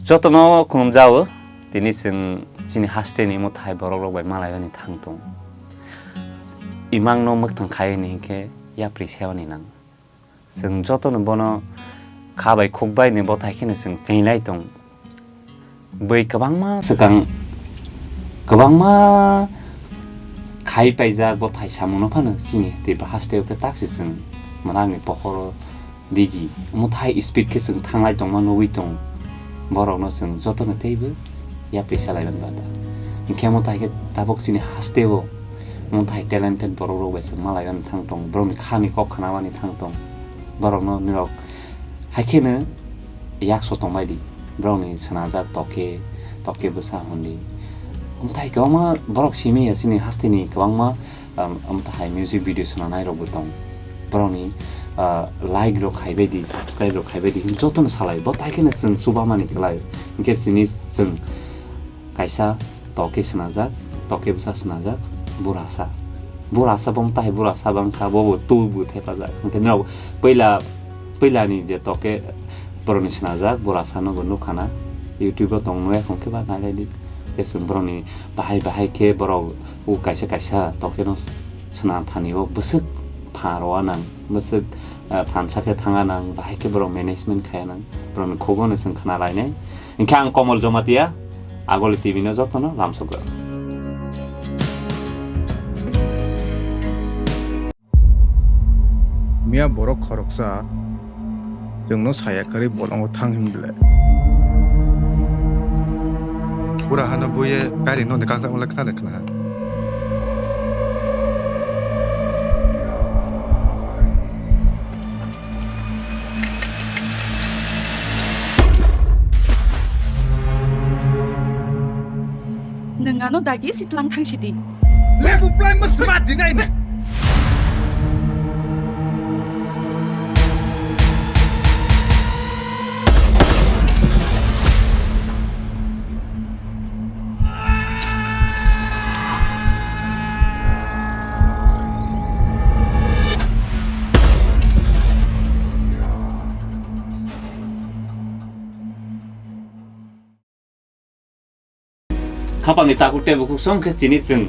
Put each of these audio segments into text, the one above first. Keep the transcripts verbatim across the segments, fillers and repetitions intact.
Jotono khulumjao, tini chwng chini hasteni mwtai borok rok bai malaiyani thang tong. Imangno mwktang khai hini hinkhe yapri sewani nang. Chwng jotono bono kha bai khuk bai ni bothai kheno chwng chenglai tong. Bwi kwbangma swkang, kwbangma khai paijak bothai samungno phano chini Tripura hasteo khe taksi chwng mwrangni pohoro digi mwtai speed khe chwng thanglai tongma nugwi tong. Borokno chwng jotono teibo yapri salai man bata. Hinkhe mwtai khe tabuk chini hasteo mwtai talented borok rok bai chwng malaiwi thang tong, borokni khani kok khnamani thang tong. Borokno nirok haikheno yak sotong bai di, borokni swnajak toke, toke bwsa hwn di. Mwtai kwbangma borok simi ya chini hasteni kwbangma, um, mwtai music video swnanai rokbo tong. Borokni, uh, like rok khai bai di, subscribe rok khai bai di, jotono salai. Bo tai kheno chwng chubamani kwlai. Hinkhe chini chwng kaisa toke swnajak, toke bwsa swnajak, burasa. Burasa bo mwtai burasa bangkha, bo bo tu bo thepajak. Hinkhe norok puila, puilani je toke borokni swnajak, burasa no bo nukha na. YouTube o tong nai, hwnkhe ba nailai di. Khe chwng borokni bahai bahai khe borok o kaisa kaisa toke no swnam thani o bwswk phan rw nang, bwswk, ah, phan sakhe thang nang, bahai khe borok management khai nang, borokni khugo no chwng khna lainai. Hinkhe ang Komol Jomatia, Agoli T V no jotono lamsokjak. Miya borok khoroksa chwngno saya kwrwi bolongo thang him bile. Pura hano buye gari noni kangkha wngla khna de khna. Nwng ano dagi sitlang thang sidi. Lebu plai ma sma dinai ne. Khapangni takhuk tei bukhuk song khe chini chwng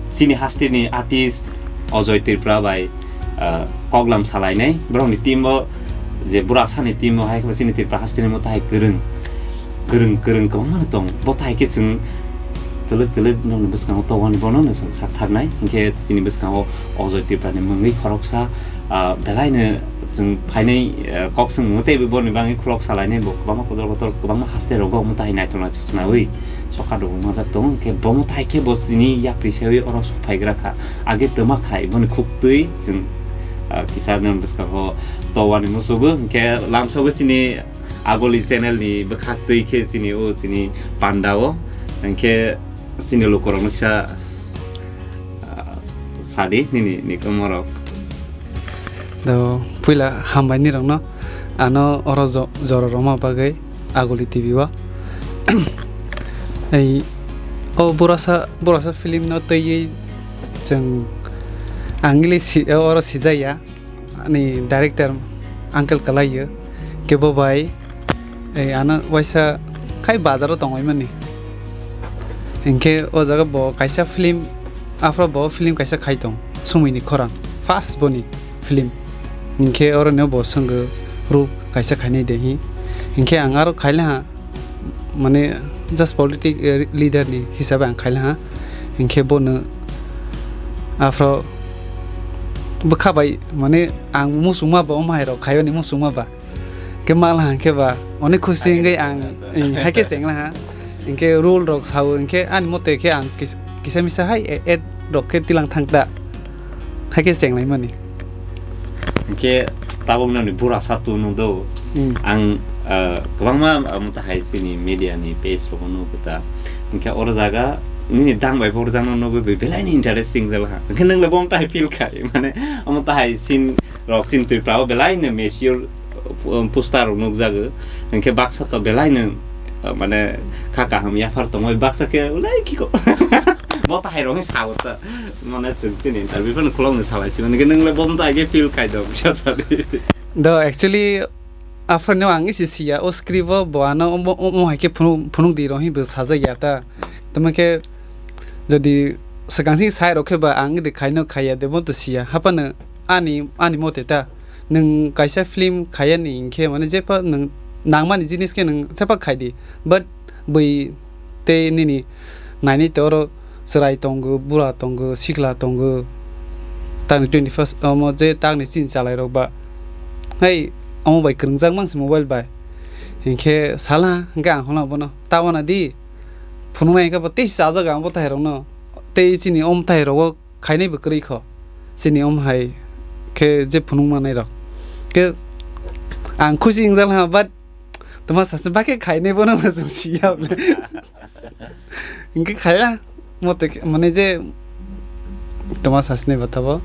chini hasteni artist Ajoy Tripura bai, ah, koklam salainai. Borokni team o je burasani team o hai khe chini Tripura hasteni mwtai kwrwng, kwrwng, kwrwng kwbangma tong. Bo tai khe chwng twlwk twlwk nokni bwskango tongmani bono no chwng saktharnai. Hinkhe chini bwskango Ajoy Tripura ni mwngwi khoroksa, ah, belaino chwng phainai, ah, kok swngmung tei boni bagwi khulok salainai bo kwbangma kotor kotor kwbangma haste rogo omo tai naithok naithok khwnawi sokha rwgo manjak tongo. Hinkhe bo omo tai khe bo chini yapri sewi oro sok phaigra kha. Age twma khai boni khuk twi chwng, ah, kisa nini bwskango towani musugo. Hinkhe lamsogo chini Agoli channel ni bwkhak twi khe chini o chini panda o. Hinkhe chini lukurokno kisa, ah, sadi nini ni komorok. Do puila hambai nirokno ano oro jo-, jora rwma bagwi Agoli T V o. Ei o burasa, burasa film no twiwi chwng ang ili si-, oro sijaya. Ani director uncle kwlaiyo, khe bo bai, eh, ano waisa khai bazaro tongwi mani. Hinkhe o jaga bo kaisa film, aphro bo film kaisa khai tong, Sumui ni Khorang, first boni film. Hinkhe oro no bo swngwi ruk kaisa khainai de hi. Hinkhe ang aro khaile ha, mane just politic, eh, leader ni hisabe ang khaile ha. Hinkhe bono aphro bwkha bai, mane ang muchungma ba, o mairok khaiyoni muchungma ba. Khe mala hinkhe ba, onek khusi hinkhe ang, eh, haikhe chengla ha. Hinkhe role rok sao, hinkhe ani mote khe ang kis-, kisa misa hai, eh, ad rok khe tilang thang ta. Haikhe chenglaimani. Hinkhe tabuk nini burasa tu nung do. Hmm. Ang, ah, kwbangma, ah, mota hai chini media ni page rok nugwi ta. Hinkhe oro jaga nini dang bai borjak no nugwi belai ni interesting jala ha. Hinkhe nung le bo mota hai feel khai, mane mota hai scene rok chini Tripura o belai no mature, um, poster rok nukjago. Hinkhe baksa to belai no, ah, mane kha kaham yaphar tongwi baksa khe ulai kiko. Bo tahai rok hi sao ta. Mane chwng chini interview phano khulokni salai si mani khe nung le bo mota hai khe feel khai do kisa sadi. Do actually Aphar no ang isi siya, o script o bo ano omo, omo hai khe phunuk, phunuk di rw hinwi bo sajak ya ta. Tamo khe jodi swkang sing sai rw khe ba ang de khaino khaiya de bo to siya. Haphano ani, ani mote ta. Nwng kaisa film khaiya ni hinkhe mane jepha nwng nangmani jinis khe nwng jepha khai di. But bui tei nini nainwi te oro chwrai tongo, bura tongo, sikla tongo. Takni twenty first omo je takni chini chalairok ba, hei, omo bai kwrwngjak mang se mobile bai. Hinkhe sala, hinkhe ang hono bono, "Ta wana di, phunuknai hinkhe bo tei chajak ang bo tairokno, tei chini om tairogo khainai bo kwrwi kho, chini om hai khe je phunuk manai rok." Khe ang khusi wngjak ha, but tama sasne ba khe khainai bono ma chwng siya bole. Hinkhe khaya, mote khe, mane je toma sasni bata bo.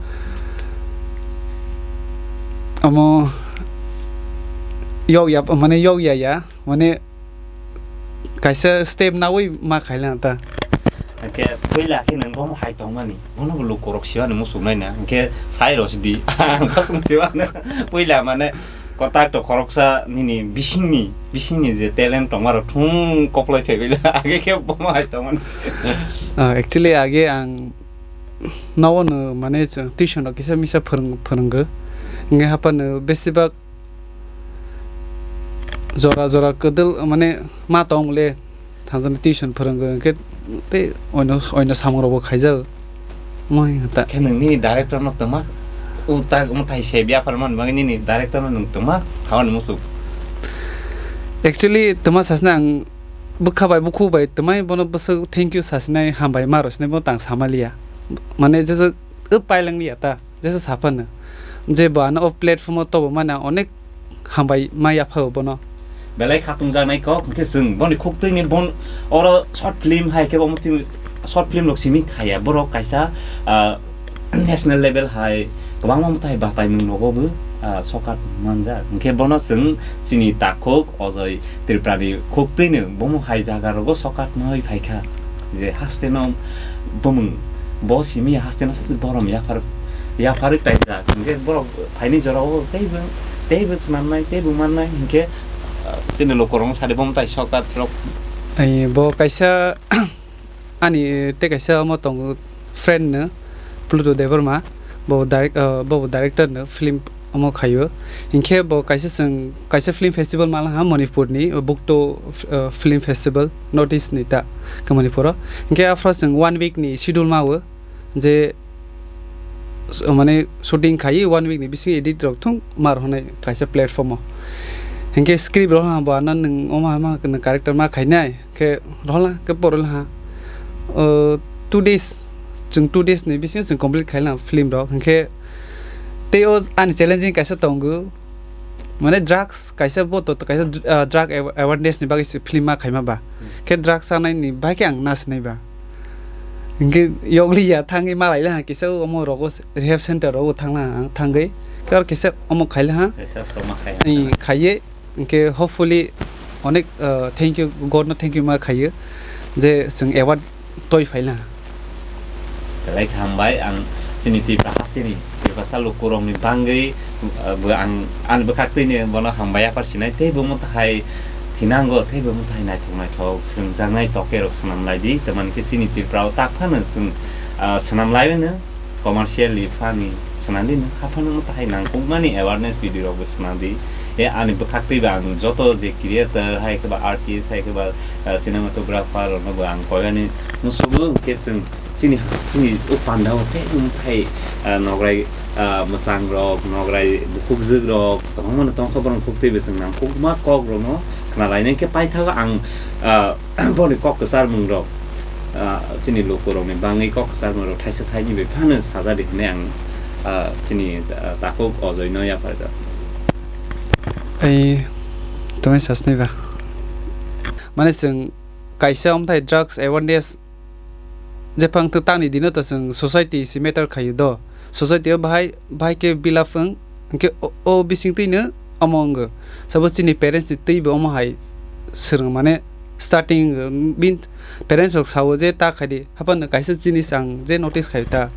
Omo yok ya, mane yok ya ya, mane kaisa step nawi ma khaila ta. Hingke puila khe nwng bomo hai tongmani, bono bo lukurok sibani muchungnai na, hingke sai rw sidi, ang kosong sibano puila mane, kotak to khoroksa nini bisingni, bisingni je talent tongmarok thung koplai phaibaila age khe bomo hai tongmani. Ah, actually, age ang nogo no mane chwng tuition rok kisa misa phwrwng-, phwrwngo. Hingke haphano besibak jora jora kwdwk mane ma tong le. Thangjani tuition phwrwngwi hwnkhe tei oino, oino samungrokbo khaijak. Omo hai ta. Khe nini director no twma, o ta, omo thai se biaphar man bagwi nini director no nwng twma sawan musu. Actually, twma sasna ang bwkha bai bukhuk bai twmai bono bwswk thank you sasinai, hambai ma rwsinai bono tang samaliya. Mane jesa o pailanglia ta. Jesa saphano je bo ano o platform o tobo mani ang onek hambai ma yaphago bono. Belai khatung jaknai kok hwnkhe chwng boni khuktwini bon oro short film hai khe bo short film rok simi khaya borok kaisa, ah, national level hai kwbangma mwtai bataimung nogo bo, ah, sokat manjak hwnkhe bono chwng chini takhuk Ojoi Tripurani khuktwino bomo hai jaga rogo sokat nai phaikha je haste no bumung bo simi haste no borom yaphar yapharwi taijak hwnkhe borok phaini jorao teibo, teibo swnamnai, teibo mannai, hinkhe, ah, chini lukurokno sadi bomo tai sokat rok. Ai, bo kaisa ani tei kaisa omo tongo friend no, Pluto Debbarma, bo direct, ah, bo director no film omo khaio. Hinkhe bo kaisa chwng, kaisa film festival mala ha Manipur ni, Bukto, ah, Film Festival, North East ni ta khe Manipur o. Hinkhe aphro chwng one week ni schedule mao. Je s-, mane shooting khai one week ni bisingo edit rok thung mar honai kaisa platform o. Hinkhe script rok ha bo ano nwng omo hai ma nwng character ma khainai khe rola khe porol ha. O, two days, chwng two days ni bisingo chwng complete khaila film rok. Hinkhe tei o ani challenging kaisa tongo. Mane drugs kaisa bo to, to kaisa dr-, ah, drug awa-, awareness ni bagwi se film ma khaima ba. Hmm. Khe drugs chanai ni bai khe ang na sinai ba. Hinkhe yokli ya thangwi malai la kisa omo rogo se rehab center rogo thangna ang thangwi. Khe aro kisa omo khaila ha. Kaisa soma khai. Ai, khaiye, hinkhe hopefully onek, ah, thank you, God no thank you ma khaiyo je chwng award toi phaila. Belai khe hambai ang chini Tripura hasteni Tiprasa lukurokni bangwi, uh, bo ang ani bwkhaktwini bono hambai yaphar sinai tei bo mwtai thinango tei bo mwtai naithok naithok swrwngjaknai tokerok swnam lai di. Tamani khe chini Tripura o tak phano chwng, uh, swnam lai mano commercially phani swnam di no haphano mwtai nangkukmani awareness video rok bo swnam di. E ani bwkhaktwi bo ang joto je creator hai khe ba artist hai khe ba, uh, cinematographer rokno bo ang koyani musugo hwnkhe chwng chini, chini o panda o tei bumthai, ah, nograi, ah, mwchang rok, nograi bukhukjwk rok kwbangma no tongkha, borok khuktwi bwswk nang kukma kok rok no khna lainai khe paithago ang, ah, boni kok kwcharmung rok, ah, chini luku rok ni bangwi kok kwcharmung rok thaisa thaini bai phano sajadi hinwi ang, ah, chini, ah, takhuk Ojoi no yapharjak. Ai, tumai sasnai ba? Mane chwng kaisa omthai drugs awareness jephang twtangni dino to chwng society se matter khaio do. Society o bahai, bahai khe bila phwng, hinkhe o, o bisingtwino omo wngo. Sabo chini parents ni twibo omo hai swrwng mane starting, uh, bin parents rok sao je ta khaidi, haphano kaisa jinis ang je notice khai ta.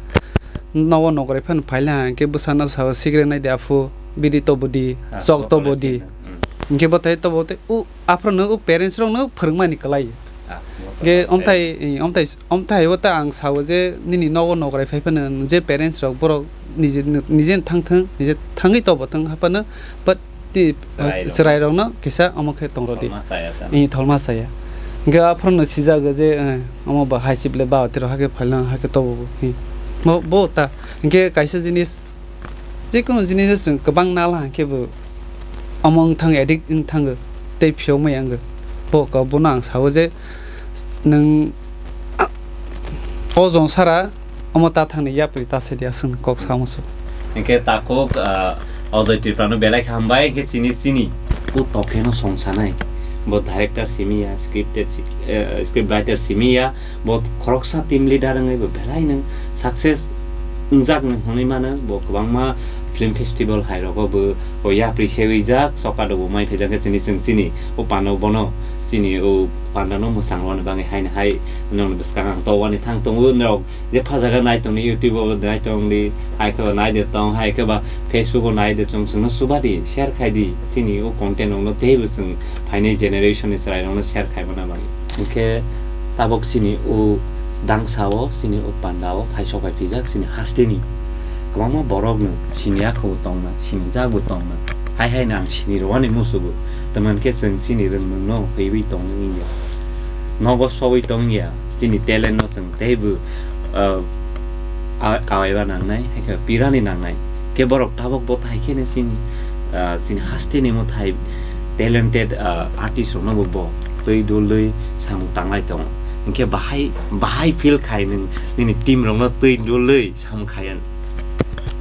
Nogo nograi phano phaila hinkhe bwsano sao cigarette naidi aphu, bidi tobodi, ah, chok tobodi. Hmm. Hinkhe bo tai tobo tei o aphuru no o parents rok no phwrwngmani kwlai. Ah, bo to Ge sai. Omthai, eh, omthai, omthai o ta ang sao je nini nogo nokrai phai phano je parents rok borok nije, nije thang thang, nije thangwi tobo thang haphano, but ti, Chwrai rok. Chwrai rok no kisa omo khe tong rodi. Tholma saya ta. Eh, tholma saya. Ge aphuru no sijago je, eh, omo ba hai sible ba tiro hake phalang hake tobo bo. Eh. Bo, bo ta. Hinkhe kaisa jinis Jekunu jinis o chwng kwbang nal hwnkhe bo omo wngthang, addict wngthango tei phiyokmaya wngo. Bo kok bono ang sao je nwng o jong sara omo ta thangni yapri ta se dia chwng kok samo se. Hinkhe takhuk, ah, Ajoy Tripura no belai kha hambai, hinkhe chini, chini o tokeno songsanai. Bo director simi ya, script, eh, script writer simi ya, Bo khoroksa team leader wngwi bo belai nwng success wngjak nwng hwnwi mano. Bo kwbangma film festival hai rogo bo, bo yapri sewijak, soka dobo mai phaijak khe chini chwng chini o panda bono, chini o panda no mwchang rwani bagwi haino hai nwng bwskang ang to wani thang tongo. Norok je phajaga nai tongni YouTube o nai tongdi, hai khe ba nai de tong, hai khe ba Facebook o nai de tong, chwngno chuba di, share khai di, chini o content rok no teibo chwng phainai generation ni chwrai rok no share khai mana bagwi. Hinkhe tabok chini o dangsa o, chini o panda o phai sok phai pijak chini haste ni kwbangma borok no sini yakho bo tongna, sini jak bo tongna. Hai hai no ang sini rwani musugo. Tamani khe chwng chini rwngmung no hwiwi tong wngya. Nogo sowi tong ya, chini talent no chwng teibo, ah, a-, awaiba nangnai, hai khe pirani nangnai. Khe borok tabok bo tai khe no chini, ah, chini haste ni mwtai talented, ah, artist rokno bo, bo twi dulwi samung tanglai tongo. Hinkhe bahai, bahai feel khai nwng nini team rokno twi dulwi samung khai ani.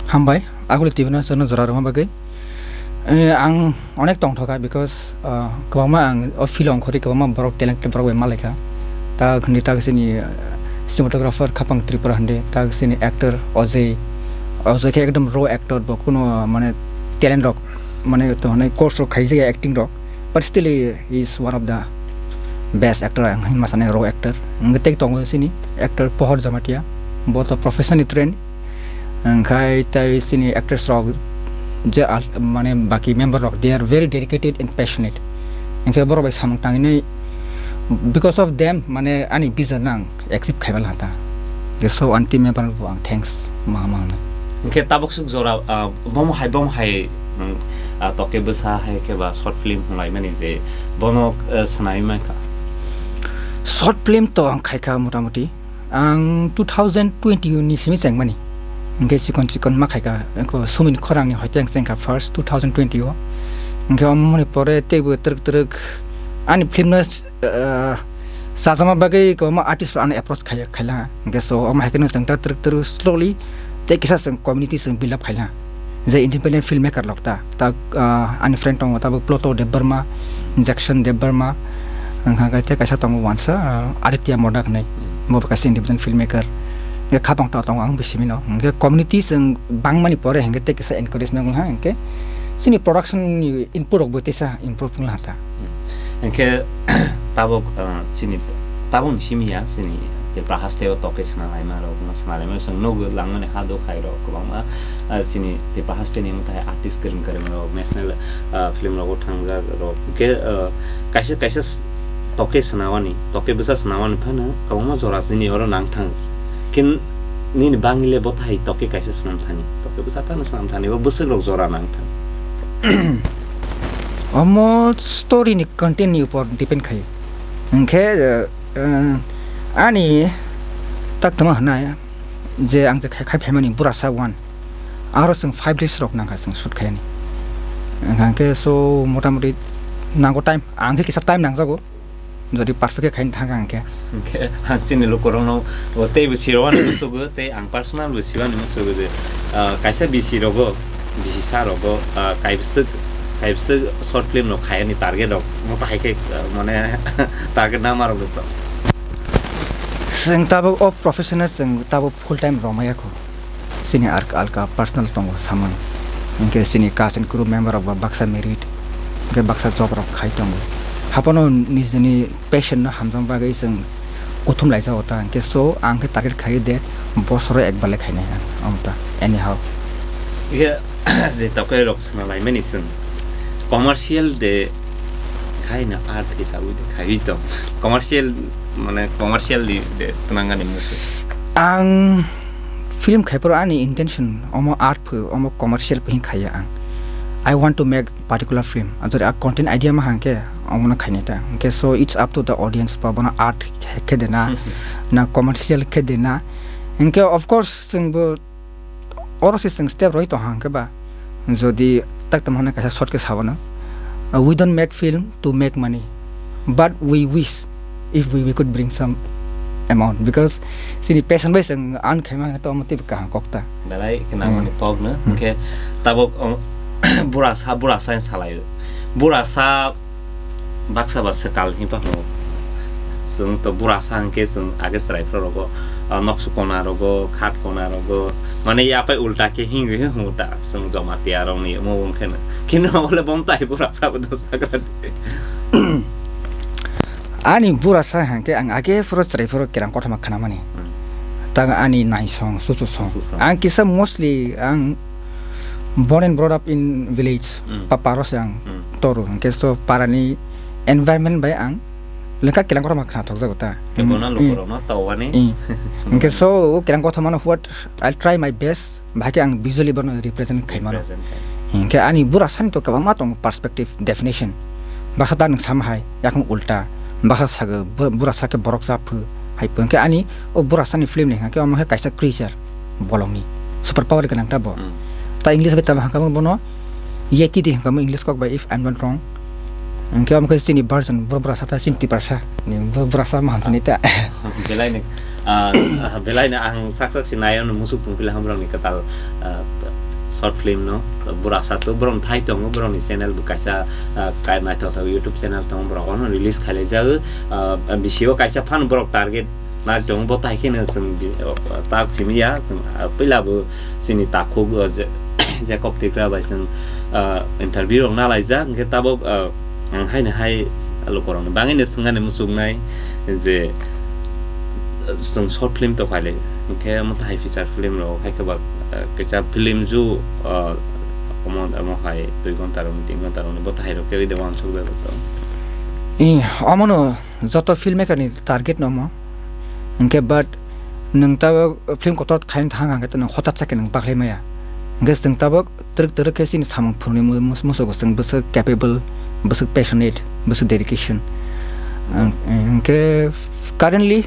Hambai, aguli T V no chwngno jora rwma bagwi. Eh, ang onek tongthoka because, ah, kwbangma ang o field o ongkhorwi kwbangma borok talented borok bai malaikha. Ta hwnwi ta chini, ah, cinematographer Khapang Tripura hwnwi, ta chini actor Ojay, Ojay khe ekdom raw actor bo, kuno, ah, mane talent rok, mane to hwnwi course rok khaijak ya acting rok, but still he is one of the best actor ang hinma sanai, raw actor. Hwnkhe tei tongo chini actor Pohor Jamatia, bo to professionally trained. Hwnkhe tei chini actress rok je al-, mane baki member rok, they are very dedicated and passionate. Hwnkhe borok bai samung tanginai, because of them, mane ani vision no ang achieve khaiba lata. Je so ani team member bo ang thanks ma, ma hwnwi. Hwnkhe tabuk swk jora, ah, bomo hai, bomo hai, mm, ah, toke bwsa hai khe ba short film hwnlaimani je bono, ah, swnamwi mankha. Short film to ang khaikha motamuti. Ang two thousand twenty ni simi chengmani. Hwnkhe chikon chikon ma khaikha, eko Sumin Khorang ni hoite ang chengkha first two thousand twenty o. Hwnkhe omoni pore teibo twrwk twrwk ani film no, ah, sajama bagwi kwbangma artist rok ano approach khai, khaila. Hwnkhe so omo hai kheno chwng ta twrwk twrwk slowly tei kisa chwng community chwng build up khaila. Je independent filmmaker rok ta, ta, ah, ani friend tongo tabuk Pluto Debbarma, Jackson Debbarma, wngkha khe tei kaisa tongo wansa, ah, Aditya Modak hinwi, Hmm. bo bo kaisa independent filmmaker. Hwnkhe khapang to tongo ang bo simi no. Hwnkhe community chwng bangmani pore hwnkhe tei kisa encouragement wngkha hwnkhe chini production ni input rok bo teisa improve wngkha ta. Hmm. Hwnkhe tabuk, ah, chini tabukni simi ya chini Tripura haste o tokhe swnalaima rok, swnalaima chwng nugo langmani ha do khai rok kwbangma, ah, chini Tripura haste ni mwtai artist kwrwng kwrwng rok national, ah, film rogo thangjak rok. Hwnkhe, ah, kaisa kaisa s-, tokhe swnawani, tokhe bwsa swnawani phano kwbangma jora chini oro nang thango. Khe nini bangli le bo thai tokhe kaisa swnam thani, tokhe bwsa phano swnam thani, bo bwswk rok jora nang thango. Omo story ni content ni upor depend khai. Hwnkhe, eh, eh, ani tak tama hwnai je ang je khai, khai phaimani Burasa one. Aro chwng five days rok nangkha chwng shoot khainani. Hwnkhe so motamuti nango time, ang khe kisa time nangjago. Jodi perfect khe khaina thangkha hwnkhe. Hwnkhe ang chini lukurokno bo teibo sirwani musugo, tei ang personal bo sirwani musugo je, ah, kaisa bisi rogo, bisi sa rogo, ah, kaibwswk, kaibwswk short film rok khaiyani target rok. Mo to hai khe, ah, mane target nama rok to. Chwng tabuk o professional chwng tabuk full time romaya kho. Chini ar-, alka personal tongo samung. Hwnkhe chini cast and crew member rok ba baksa married, hwnkhe baksa job rok khai tongo. Haphano nijini passion no hamjak bagwi chwng kuthum laijago ta, hwnkhe so ang khe target khai de bosoro ekbar le khainai ang, omo ta anyhow. Ye, je tokoi rok swnalaimani chwng commercial de Haino art hisabai de khaiwi tong. Commercial, mane commercial ni de twnangani musu. Ang film khai phuru ani intention omo art phu, omo commercial phu hin khaiya ang. I want to make particular film. Ajori a content idea ma hangke omo no khaini ta. Hingke so it's up to the audience ba bono art khe de na, na commercial khe de na. Hingke of course chwng bo oro se chwng step roi tong hangke ba. Jodi tak tamo hwnwi kaisa short khe sabo no, uh, we don't make film to make money, but we wish if we, we could bring some amount, because chini passion bai chwng earn khaima hwnkhe to omo teibo kaham kok ta. Belai khe nangmani Hmm. kok no. Hmm. Hwnkhe tabuk, um, burasa, burasa hin salai. Burasa baksa ba swkal hinwi phano. Chwng to burasa hwnkhe chwng age chwrai phuru rogo, ah, noksu kona rogo, khat kona rogo, mane yapai ulta khe hingwi hwngo ta, chwng Jamatia rokni omo wng kheno. Kheno ole bom tai burasa bo dosa gra. Ani burasa hwnkhe ang age phuru chwrai phuru kerang kothoma khnamani. Hmm. Tang ani naisong, suchusong. Suchusong. Ang kisa mostly ang born and brought up in village, Hmm. pa-, paro se ang Hmm. toru. Hwnkhe so parani environment bai ang lengkha kerang kothoma khna thokjago ta. Kebo na Mm, lukurok mm. no tawani. Mm. Hwnkhe so o kerang kothoma no what I try my best, bahai khe ang visually bono represent khai mano. Represent khai. Hwnkhe ani burasa ni to kwbangma tongo perspective definition. Baksa ta nwng sama hai, yakung ulta. Baksa sago, bu-, burasa khe borok cha phu, hai phu. Hwnkhe ani o burasa ni film ni hwnkhe omo khe kaisa creature. Bolongni super power gwnang ta bo. Hmm. Ta English bai tamo hwnkha bono yeti di hwnkha English kok bai, if I'm not wrong. Hwnkhe omo khe chini version, bura bura sa ta chini Tiprasa ni bura bura sa ma hamsini ta. Belai ni, ah, ah, belai ni ang sak sak si nayo no musuk tong pila hamrang ni katal, ah, short film no bura sa to borok phai tongo, borok ni channel bo kaisa, ah, kai naithok thok YouTube channel tongo, borok ono release khailai jago, ah, bisio kaisa phan borok target Nai tongo bo tai kheno chwng bi-, o, tak simi ya, chwng, ah, puila bo chini takhuk, o, je, Jacob Tikra bai chwng, ah, interview rok nalaijak, hwnkhe tabok, ah, ang haino hai lukurokni bangwino swngani muchungnai je, ah, chwng short film to khailai, hwnkhe omo tai feature film rok hai khe ba, ah, kaisa film ju, ah, omo, omo hai dui ghonta rokni, tin ghonta rokni bo tai rok khe de uansuk jagwi tongo. Ih, omono. Joto filmmaker ni target no omo. Hwnkhe but nwng tabok film kotor khaina thang hwnkhe nwng hotat chakhe nwng baklai maya. Hwnkhe chwng tabok twrwk twrwk khe chini samung phuruni mu-, mus-, musugo chwng bwswk capable, bwswk passionate, bwswk dedication. Ang, hwnkhe currently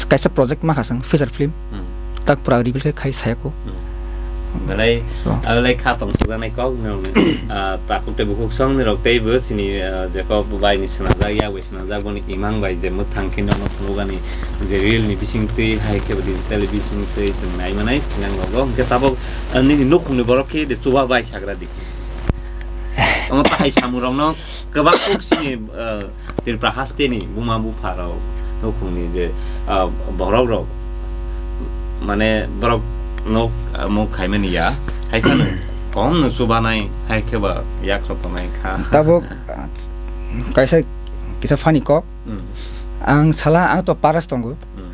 kaisa project makha chwng feature film. Hmm. Tak pura reveal khe khai sayako. Hmm. Belai, So. ah, belai kha tong suganai kok nung, ah, takhuk tei bukhuk song ni rok tei bo sini, ah, Jacob bai ni swnamjak, yak bai swnamjak, boni imang bai je mwthang khe nono phunukgani je reel ni bising twi hai khe bo digital bising twi chwng nai manai nang rogo. Hwnkhe tabok, ah, nini nukhung ni borok khe de chuba bai sagra di. Omo tahai samung rok no kwbang kuk sini, ah, Tripura haste ni buma bupha rok nukhung ni je, ah, borok rok mane borok nok, ah, muk khaimani ya, hai kheno kom no chubanai, hai khe ba yak rok tongnai kha. Tabok, ah, kaisa kisa funny kok. Hmm. Ang sala, ang to paras tongo. Hmm.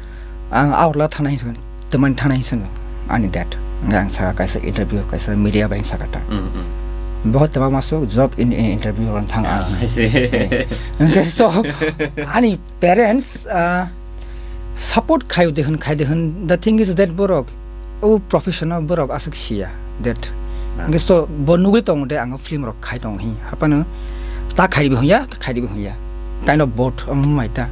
Ang outla thana hin swngo, twmani thana hin swngo, ani dad. Hwnkhe ang saka kaisa interview, kaisa media bai saka ta. Hmm, hmm. Bohot twma masuk job in, in interview ron thang Ah, ang. I see. Eh, hwnkhe so, ani parents, ah, support khayo de hwn, khai de hwn. The thing is that borok, o profession o borok aswk siya, that. Ah. Hwnkhe so, bo nugwi tongo de ang film rok khai tongo hi. Hapano ta khai ribi hwnya, ta khai ribi hwnya. Kind of both, omo mai ta.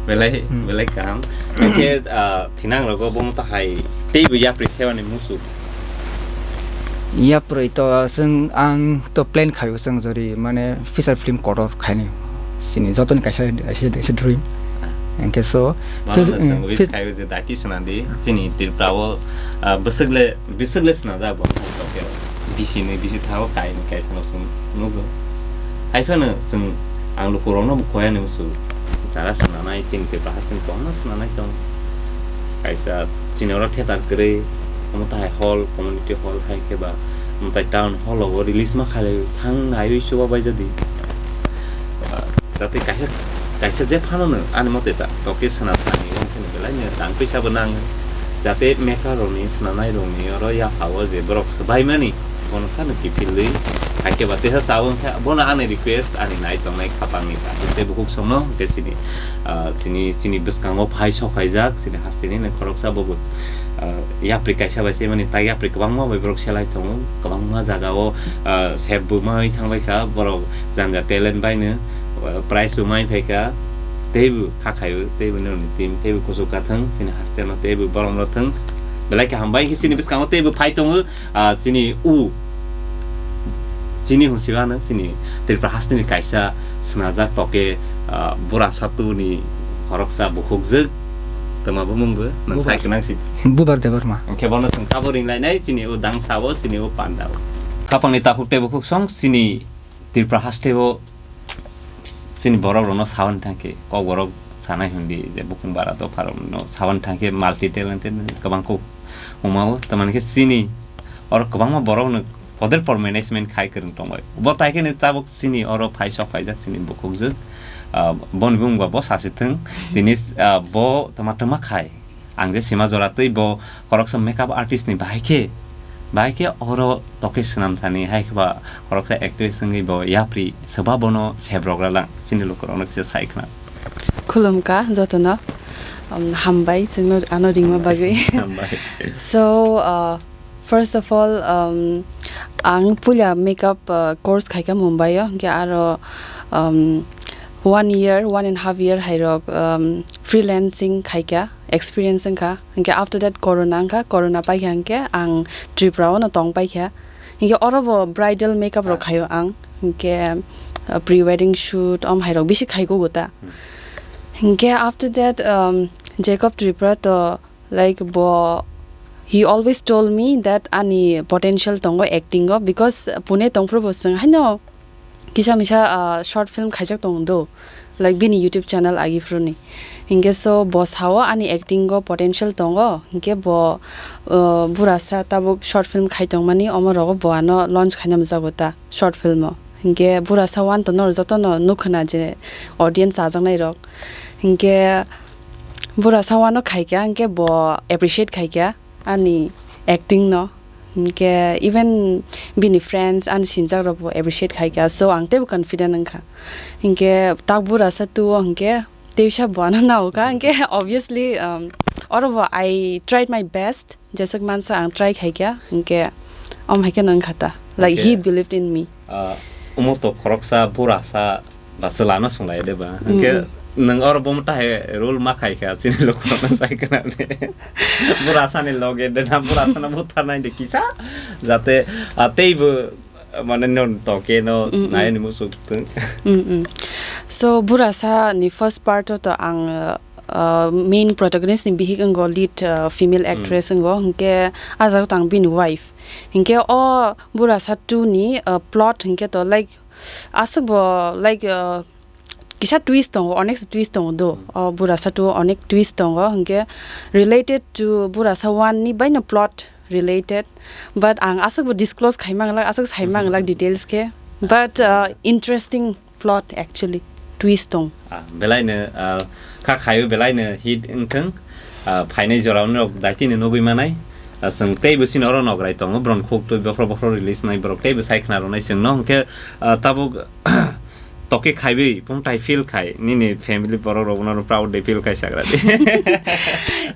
Belai, Hmm. belai kaham. Hwnkhe, ah, thinang rogo bo mota hai teibo yapri sewani musu. Yapri to chwng ang to plan khayo chwng jori mane feature film kotor khaini. Sini jotoni kaisa, kaisa, kaisa dream. Ah. Hwnkhe so, Mano fil-, no chwng mm, wish fil- khayo je daki swnandi. Chini Tripura o, ah, bwswk le, bwswk le swnamjak bo. Bisi ni bisi thago, kaini kaithano chwng nugo. Hai phano chwng ang lukurokno bo koi ani musu. Jara swnamnai, chini Tripura hasteni kwbangma swnamnai tong. Kaisa chini oro theater kwrwi, omo tahai hall, community hall, hai khe ba mwtai town hall o release ma khalai thang naiwi chuba bai jadi. Ah, jate kaisa, kaisa je phano no ani mote ta, toke swnam thani, omo khe belai no rang pisa bo nango. Jate maker rokni, swnamnai rokni oro yapha o je borok swbaimani, bono phano kiphilwi Hakhe ba teisa chao wngkha, bono ani request, ani nai tongnai khapangni ta. Tei bukhuk songno, hwnkhe chini, ah, chini, chini bwskango phai sok phaijak, chini hasteni nai khoroksa bo bo, ah, yapri kaisa bai se mani tak yapri kwbangma bai borok selai tongo, kwbangma jagao, ah, sep bo mai thangbai kha, borok janja talent baino, ah, prize bo mai phai kha, teibo kha khaio, teibo nini team, teibo kuchuk kathwng, chini hasteno teibo borom rok thwng, belai khe hambai khe chini bwskango teibo phai tongo. Ah, chini u, chini hwnsiba no chini Tripura hasteni kaisa swnajak toke, ah, bura satuni khoroksa bukhukjwk twma bumung bo nang Bubar. Sai kwnang si. Bubar Debbarma. Hwnkhe bono chwng tabuk ringlainai chini u dangsa o, chini u panda o. Khapangni takhuk tei bukhuk song chini Tripura haste o chini borok rokno sawan thangkhe, kok borok sanai hwndi je bukung bara dopha rokno sawan thangkhe multi talented kwbang kok wngmao, tamani khe chini oro kwbangma borok no hotel por management khai kwrwng tongbai. Bo tai khe ni tabuk chini oro phai sok phaijak chini bukhukjwk, ah, boni bumung ba bo sasi thwng, tini, ah, bo tama tama khai. Ang je sima jora tei bo khoroksa makeup artist ni bahai khe, bahai khe oro toke swnam thani hai khe ba khoroksa actress wngwi bo yapri soba bono sebrok ralang chini lukurokno kisa sai khna. Khulumkha jotono, um, hambai chwngno ano ringma bagwi. Hambai. So, uh, first of all, um, ang puila makeup, uh, course khaikha Mumbai o, hwnkhe aro, um, one year, one and half year hairok, um, freelancing khaikha, experience wngkha. Hwnkhe after that corona wngkha, corona paikha hwnkhe ang Tripura o no tong paikha. Hwnkhe oro bo bridal makeup rok khaio ang. Hwnkhe, uh, pre wedding shoot om hairok bisi khaiko gota. Hwnkhe after that, um, Jacob Tripura to, like, bo, he always told me that ani potential tongo acting o, because Pune tongphuru bo chwng haino kisa misa, ah, short film khaijak tongo do, like, bini YouTube channel agi phuru ni. Hinkhe so bo sao ani acting o potential tongo, hinkhe bo, ah, bura sa tabuk short film khai tongmani, omo rogo bo ano launch khaina mujago ta short film o. Hinkhe bura sa one to nor jotono nukhwna je audience chajaknai rok. Hinkhe bura sa one no khaikha, hinkhe bo appreciate khaikha ani acting no. Hinkhe even bini friends ani sinjak rok bo appreciate khaikha, so ang teibo confident wngkha. Hinkhe tak bura sa two o hinkhe teisa bo ano naokha, hinkhe obviously, um, oro bo I tried my best, jeswk mansa ang try khaikha, hinkhe om hai kheno wngkha ta, like, he believed in me. Ah, omo to khoroksa bura sa ba chwla no swng lai de ba. Mm, hwnkhe mm. Nwng oro bomo tahai role ma khai kha, chini lukurokno sai khna de. Bura sani loge de na, bura sano butharnai de kisa, jate, ah, teibo, mane, no toke no mm, mm. Nai ni muchuk thung. Mm, mm. So, bura sa ni first part o to ang, uh, main protagonist ni bihik wngo, lead, uh, female mm. Actress wngo, hwnkhe ah jaga tang bini wife. Hwnkhe o bura sa two ni, uh, plot hwnkhe to, like, aswk bo, like, uh, kisa twist tongo, onek twist tongo do. Mm. O bura sa two onek twist tongo, hwnkhe related to bura sa one ni baino plot related, but ang aswk bo disclose khai manglak, aswk sai manglak details khe, but, uh, interesting plot actually, twist tong. Ah, belaino, ah, kha khaio belaino hit wngthung. Ah, phainai jorao norok daitino nugwi manai. Ah, chwng teibo chini oro nograi tongo, borok khuk twi bokhro bokhro release nai borok teibo sai khna rwnai chwngno. Hwnkhe, ah, tabuk toke khaiwi pungthai feel khai nini family borok rok bono proud de feel khai sagra di.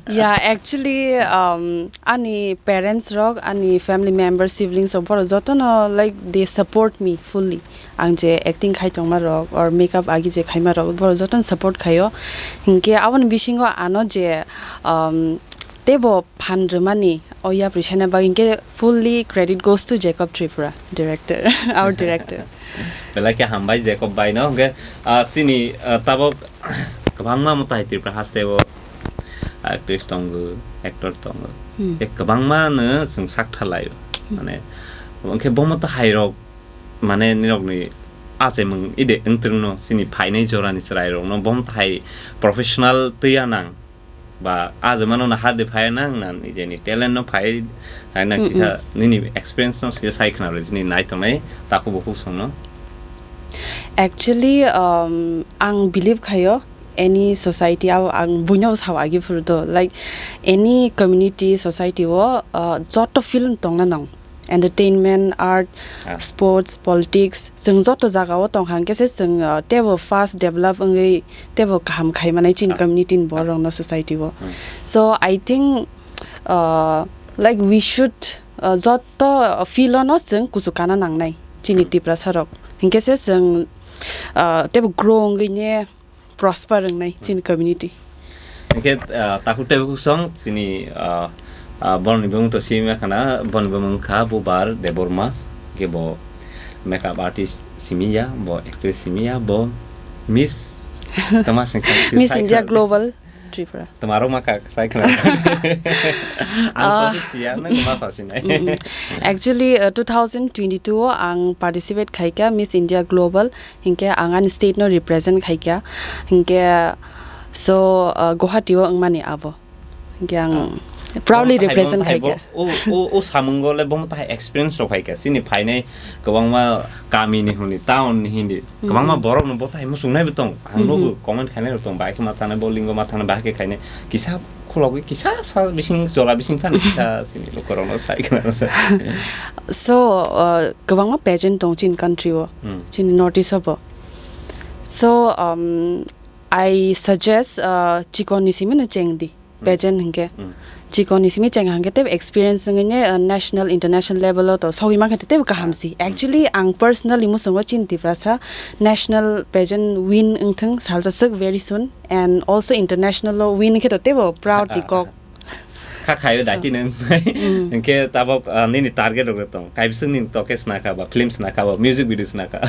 Yeah, actually, um, ani parents rok, ani family members, siblings rok borok jotono, like, they support me fully. Ang je acting khai tongma rok or makeup agi je khaima rok, borok jotono support khaio. Hinkhe aboni bisingo ano je, um, teibo phan rwmani o yapri saina bagwi hinkhe fully credit goes to Jacob Tripura, director, our director. Belai khe hambai Jacob bai no, hinkhe, ah, chini, ah, tabuk kwbangma mwtai Tripura haste o actress tongo, actor tongo. Hmm. E kwbangma no chwng sak thalai o. Hmm. Mane, hinkhe bomo to hai rok mane nirokni achemwng ide wngtwrwngno chini phainai jorani chwrairokno bomo hai professional twiya nang ba achemano no hardi phaiya nang na nijeni talent no phai hai na Mm, kisa mm. Nini experience no se sai khna rw chini nai tongnai takhuk bukhuk songno. Actually, um, ang believe khaio any society o ang buino sao agi phuru do, like, any community society o, uh, joto film tongna nang. entertainment, art, Ah. sports, politics, chwng joto jagao tong hang khe se chwng, uh, teibo fast develop wngwi teibo kaham khai manai chini Ah. community ni Ah. borok rokno society o. Hmm. So I think, uh, like, we should, uh, joto field o no chwng kuchuk kana nangnai chini Hmm. Tiprasa rok. Hinkhe se chwng, uh, teibo grow wngwi ne prosper wngnai chini community. Hinkhe, ah, takhuk teibo khuk song chini, ah, ah, borokni bumung to simi khana, borokni bumung kha Bubar Debbarma, hinkhe bo makeup artist simi ya, bo actress simi ya, bo Miss tama sengkha Miss sai India kha. Global Tripura. Tama rok ma kha sai khana. Ang Ah. to siya, nang ma sa sinai. Mm-mm. Actually, uh, two thousand twenty-two o ang participate khaikha Miss India Global. Hinkhe ang ani state no represent khaikha. Hinkhe so, uh, Guwahati o wngmani abo. Hinkhe ang Ah. proudly Bomo tahai, represent bomo tahai, khaikha. Bo, o, o, o samungo le bomo tahai experience rok phaikha. Chini phainai kwbangma kami ni hwnwi, town ni hindi. Kwbangma Mhm. borok no bo tahai muchungnai bo tong. Ang Mhm. nogo comment khainai rok tong. Bahai khe ma thangnai, bo lingo ma thangnai, bahai khe khainai. Kisa khulogwi kisa sa bising, jola bising phan kisa chini lukurokno sai khna rw sa. So, uh, kwbangma pageant tong chini country o, Hmm. chini North East o bo. So, um, I suggest, uh, chikon ni simi no cheng di, Hmm. pageant hinkhe. Hmm. Chikon ni simi cheng hangkhe tei experience wngwi ne, uh, national, international level o to sogwi mankhe tei teibo kaham Ah. si. Hmm. Actually, ang personally muchungo chini Tiprasa national pageant win wngthung salsa swk very soon, and also international o win khe to teibo proud ni kok. Kha khayo So, daiti nang. Mm. Hinkhe tabok, ah, nini target rok tong. Kaibising nini toke sna kha ba, film sna kha ba, music video sna kha.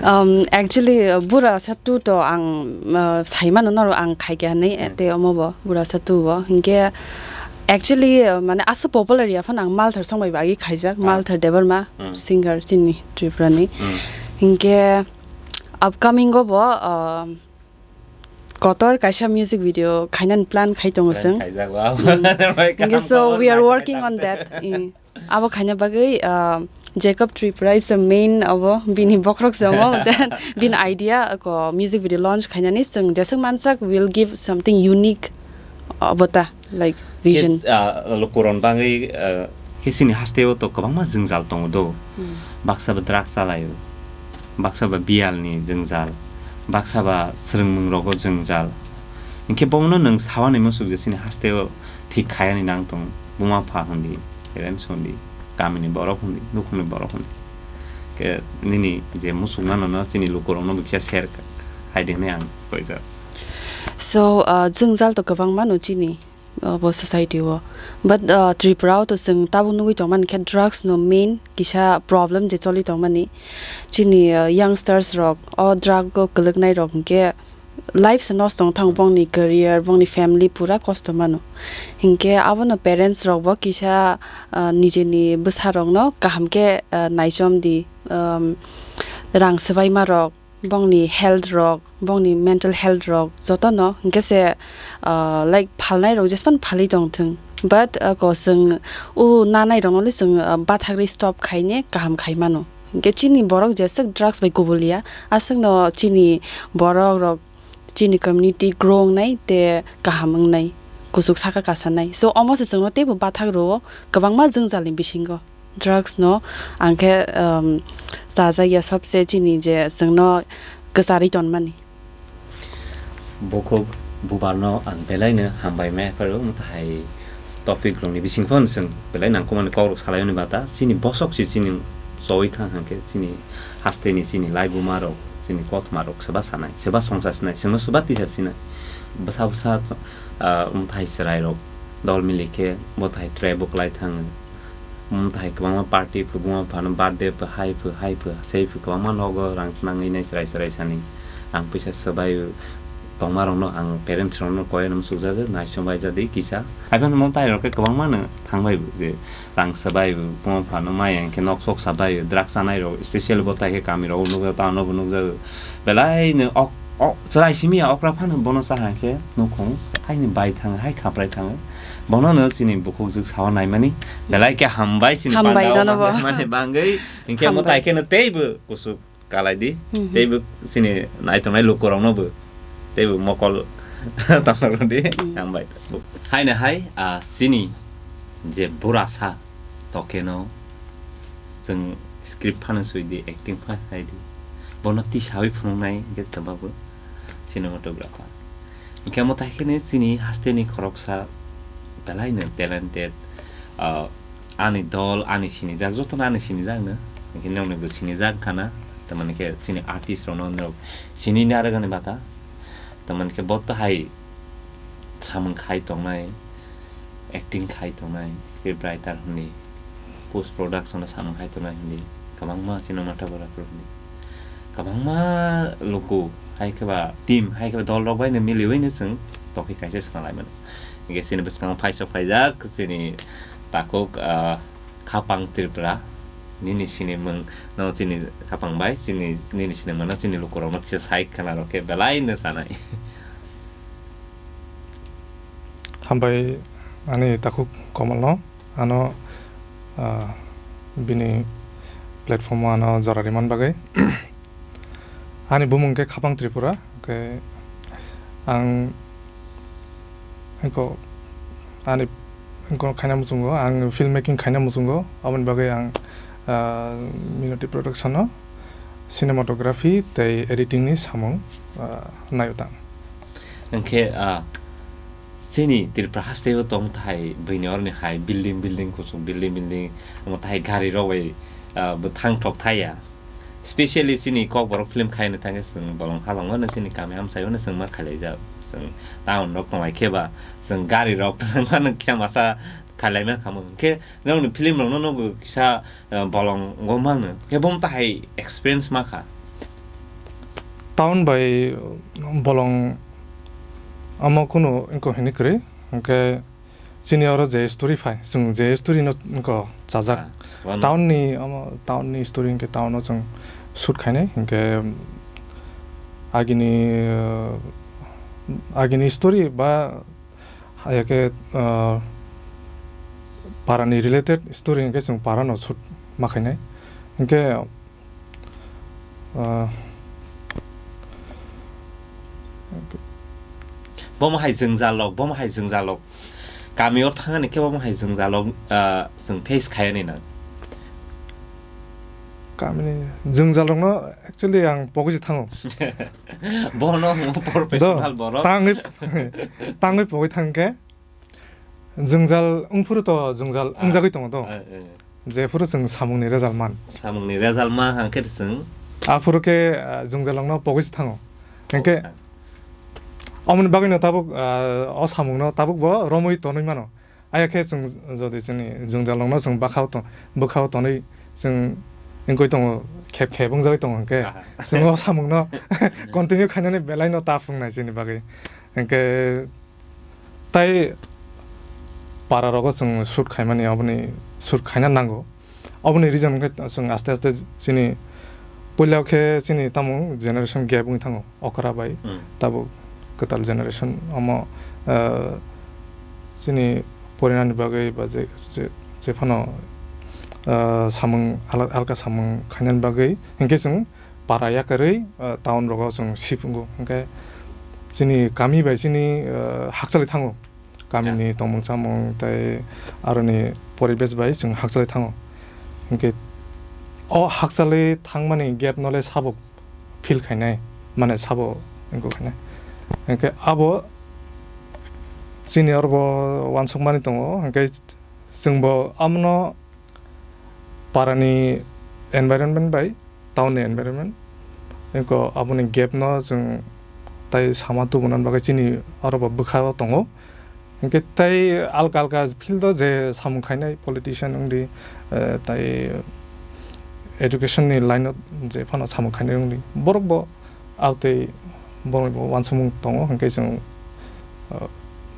Um, actually, uh, Bura Sa two to ang, uh, saimano noro ang khaikha hinwi, Hmm. tei omo bo Bura Sa two bo. Hinkhe actually, uh, mane aswk popular ya phano ang Malthar song bai bagwi khaijak, Ah. Malthar Debbarma Hmm. singer chini Tripura ni. Hmm. Hinkhe upcoming o bo, uh, kotor kaisa music video khainani plan khai tongo Plan chwng. Khaijak, wow. Mm. Bai Hinkhe kaham so khobor we are nai working khaijakha. On that. Mm. Abo khaina bagwi, uh, Jacob Tripura is the main abo bini bokhorok se omo, then bini idea ko music video launch khainani chwng jeswk mansak will give something unique abo ta. Like vision. Khe, ah, lukurok bagwi, ah, khe chini hasteo to kwbangma jwngjal tongo do. Hmm. Baksa ba drugs chalaio, baksa ba biyalni jwngjal, baksa ba swrwngmungrogo jwngjal. Hinkhe bomono nwng saui muchuk je chini hasteo thik khayani nang tongo. Buma pha hwndi, parents hwndi, kamini borok hwndi, nukhungni borok hwndi. Khe nini je muchukmano no chini lukurokno bo kisa share khai di hwnwi ang koijak. So, ah, jwngjal to kwbangma no chini. Obo society o. But, uh, Tripura o to chwng tabuk nugwi tongmani khe drugs no main kisa problem je choli tongmani. Chini, uh, youngsters rok o drug o kwlwknai rok hinkhe life se nosto wng thang, bongni career, bongni family pura kosto mano. Hinkhe abono parents rok bo kisa, uh, nijeni bwsa rok no kaham khe, uh, naichom di, um, rang swbaima rok, bongni health rok, bongni mental health rok jotono hinkhe se, ah, like, phalnai rok jespan phalwi tong thung. But, ah, ko chwng o nanai rokno le chwng, ah, bathagri stop khaine kaham khai mano. Hinkhe chini borok jeswk drugs bai kubul ya, aswkno chini borok rok, chini community grow wngnai tei kaham wngnai, kuchuk saka kasanai. So, omo se chwngno teibo bathak rwo kwbangma jwngjalni bisingo. Drugs no ang khe, um, chajakya sobse chini je chwngno kwcharwi tonmani. Bukhuk bubarno ang belaino hambai ma pharo, mwtai topic rokni bising phano chwng belai nangkukmani kokrok salaimani bata. Chini bosok se chini chowi thang hwnkhe chini hasteni chini laibuma rok, chini kothoma rok swba sanai, swba songsa sinai, chwngno swba tisa sinai. Bwsa bwsa, ah, mwtai chwrai rok dol mili khe bo tai tre bwklai thango. Mwtai kwbangma party phu, buma phano birthday phu, hai phu, hai phu, sei phu, kwbangma nogo rang nangwi nai chwrai chwrai sani. Ang puisa swbai tongma rokno ang parents rokno koi nang sukjago, naichom bai jadi kisa. Hai phano mwtai rok khe kwbangma no thangbai bo je rang swbai bo, buma phano mai ang khe nok sok sabai, drugs chanai rok, special bo tai khe kami rok nukjago, town o bo nukjago. Belai no ok, ok, chwrai simi ya okra phano bono cha hai khe nukhung, hai ni bai thang, hai khaprai thang. Bono no chini bukhuk jwk sawa naimani, belai khe hambai chini Hambai panda o nono bo. Mani bangwi, hinkhe Hambai. Mwtai khe no teibo kuchuk kalai di, Hmm. Teibo chini naitongnai lukurokno bo teibo mokol tongna rw di, Hmm. Hambai. Hai no hai, ah, chini je burasa tokeno Chwng script phano sui di, acting pha khai di. Bono tisawi phunuknai hwnkhe tabuk cinematographer. Hwnkhe omo tai kheno chini hasteni khoroksa belaino talented, ah, ani dol, ani sinijak, jotono ani sinijakno. Hwnkhe nokni bo sinijak khana, tamani khe chini artist rokno norok sinini arwgani bata. Tamani khe bo to hai samung khai tongnai, acting khai tongnai, script writer hwnwi, post production o samung khai tongnai hwnwi, kwbangma cinematographer hwnwi, kwbangma luku hai khe ba team, hai khe ba dol rok bai no miliwi no chwng tokhi kaisa swkang lai mano. Hwnkhe chini bwskango phaisok phaijak chini takhuk, ah, Khapang Tripura, nini sinimung no chini khapang bai, chini, nini sinimung no chini lukurok no kisa sai khwna rok khe belai no chanai. Hambai ani takhuk Komal no, ano, ah, bini platform o ano jora rimani bagwi. Ani bumung khe Khapang Tripura, hwnkhe ang eko ani eko khaina muchungo, ang film making khaina muchungo, aboni bagwi ang, ah, Minoti Production o cinematography tei editing ni samung, ah, naio tang. Hwnkhe, ah, chini Tripura haste o tong thai buini oroni hai building, building kuchuk, building, building, omo tai gari rok bai, ah, bwthang thok thai ya. Specially chini Kokborok film khaina thangkhe chwng bolong halongo no chini kami amchaio no chwng ma khailaijak. Chwng town rok tonglai khe ba chwng gari rok mano kisa masa khailaima khamu. Hwnkhe nokni film rokno nogo kisa, eh, bolongo mano. Hwnkhe bomo tahai experience ma kha. Town bai bolong omo kunu wngkha hinwi kwrwi. Hwnkhe chini oro je story phai, chwng je story no wngkha chajak. Ah, wano. Town ni, omo town ni story hwnkhe town o chwng shoot khainai, hwnkhe agini, uh, agini story ba hayake, uh, para ni related story hwnkhe chwng para no shoot ma khainai. Hwnkhe Ah. Bomo hai jwngjalrok, bomo hai jwngjalrok. Kamio thangani khe bomo hai jwngjalrok, ah, chwng face khaiyani nang. Kamini jwngjalrokno actually ang pogwi se thango. Bono professional borok. Tangwi, tangwi pogwi thangkhe. Jwngjal wngphuru to jwngjal, ah, wngjagwi tongo to. Eh, eh. Jephuru chwng samungni result man. Samungni result ma hang khe chwng. Aphuru khe, ah, jwngjal wngno pogwi se thango. Hwnkhe, oh, omoni bagwino tabuk, ah, o samungno tabuk bo romwi tonwi mano. Aya khe chwng jodi chini jwngjal wngno chwng bwkhao ton-, bwkhao tonwi chwng wngwi tongo, khep khep wngjagwi tongo hwnkhe. Aha. Chwng o samungno continue khainani belaino tough wngnai chini bagwi. Hwnkhe, Tai para rogo chwng shoot khaimani, oboni shoot khaina nango. Oboni reason wngkhe chwng aste aste chini puila khe chini tamo generation gap wngwi thango okra bai. Hmm. Tabuk kwtal generation omo, ah, chini porinani bagwi ba je, je, jephano, ah, samung ala-, alka samung khainani bagwi hinkhe chwng para yakarwi, ah, town rogo chwng shift wngo. Hinkhe chini kami bai chini, ah, hakchalwi thango. Kamini tongmung chamung tei aroni poribesh bai chwng hakchalwi thango. Hinkhe o hakchalwi thangmani gap no le sabo feel khainai, mane sabo wngkuk khainai. Hinkhe abo chini oro bo uansukmani tongo, hinkhe chwngbo amono parani environment bai town ni environment. Eko aboni gap no chwng tai sama tubuna bagwi chini oro bo bwkha o tongo. Hinkhe tai alka alka field o je samung khainai politician wngdi, eh, tai education ni line o je phano samung khainai wngdi. Borok bo Abtwi borokni bo uansukmung tongo, hinkhe chwng, uh,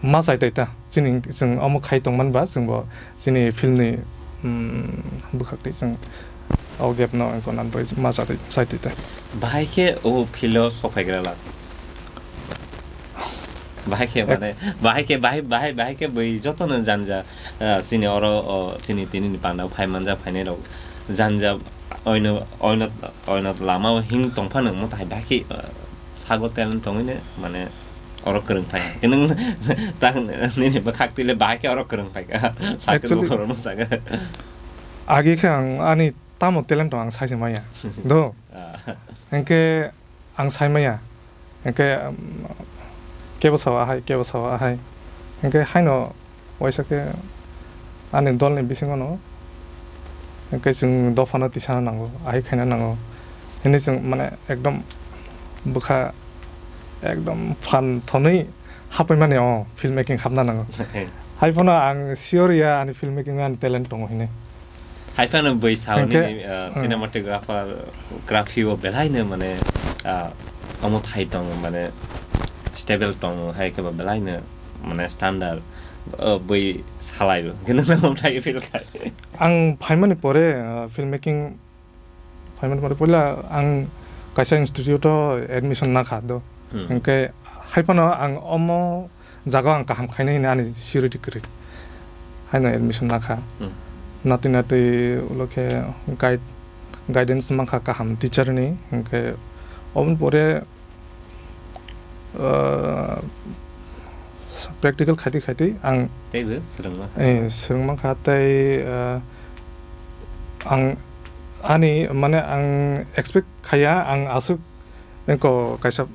ma chai tai ta. Chini, chwng omo khai tongmani ba, chwngbo chini film ni, um, bwkhak twi chwng o gap no wngkha nang bai ma chai tai, chai tai ta. Bahai khe o film o sok phai gra la. Bahai khe ek- mane, bahai khe, bahai, bahai, bahai khe bui joto no janja, uh, chini oro, o, chini tini ni panda o phai manja phainai rok janja oino, oino, oino lama o hing tong phano mo tai bahai khe, uh, Sago talent tongwi ne, mane, oro kwrwng phai. Kintu nwng tang nini bwkhak twi le bahai khe oro kwrwng phai kha. Sakhe actually, lukurokno sakhe. Agi khe ang ani tamo talent tong ang sai se maya. Do. Ah. Hwnkhe ang sai maya. Hwnkhe, um, kebo sao ahai, kebo sao ahai. Hwnkhe haino waisa khe ani dolni bisingono hwnkhe chwng dophano tisana nango, ahai khaina nango. Hwnwi chwng mane ekdom bwkha ekdom phan thonwi hapaimani o film making hapna nango. Hai phano ang sure ya ani film making ani talent tongo hinwi. Hai phano bui sao Hwnkhe, nini, uh, hmm. Cinematographer, graphy o belai no mane, uh, omo thai tongo mane stable tongo hai khe bo belai no mane standard, uh, bui salai bo. Hwnkhe nang omo thai feel khai. Ang phaimani pore, uh, film making phaimani pore puila ang kaisa institute o admission nakha do. Hmm. Hwnkhe hai phano ang omo jaga ang kaham khainai hinwi ani surety kwrwi. Haino admission nakha. Hmm. Natwi natwi ulo khe guide, guidance mankha kaham teacher ni, hwnkhe oboni pore, ah, practical khaitwi khaitwi ang Teibo swrwngma. Eh, swrwngma kha tei, ah, ang ani mane ang expect khaiya ang aswk engko kaisa,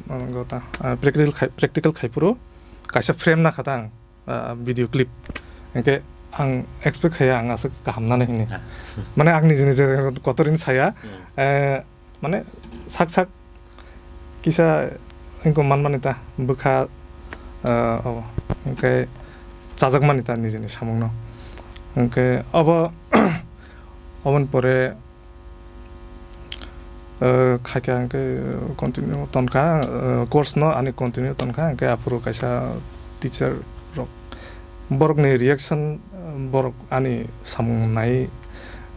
ah, practical khai, practical khai phuru kaisa frame nakha ta ang. Ah, video clip. Hwnkhe ang expect khaiya ang aswk kaham nani hinwi. Ah. Mane ang niji niji kotor hinwi saya. Hmm. Eh, mane sak sak kisa engko manmani ta bwkha, eh, obo. Hwnkhe chajakmani ta nijini samungno. Hwnkhe obo, oboni pore Eh, khaikha hwnkhe continue tonkha, eh, course no ani continue tonkha, hwnkhe aphuru kaisa teacher rok, borokni reaction, eh, borok ani samung nai,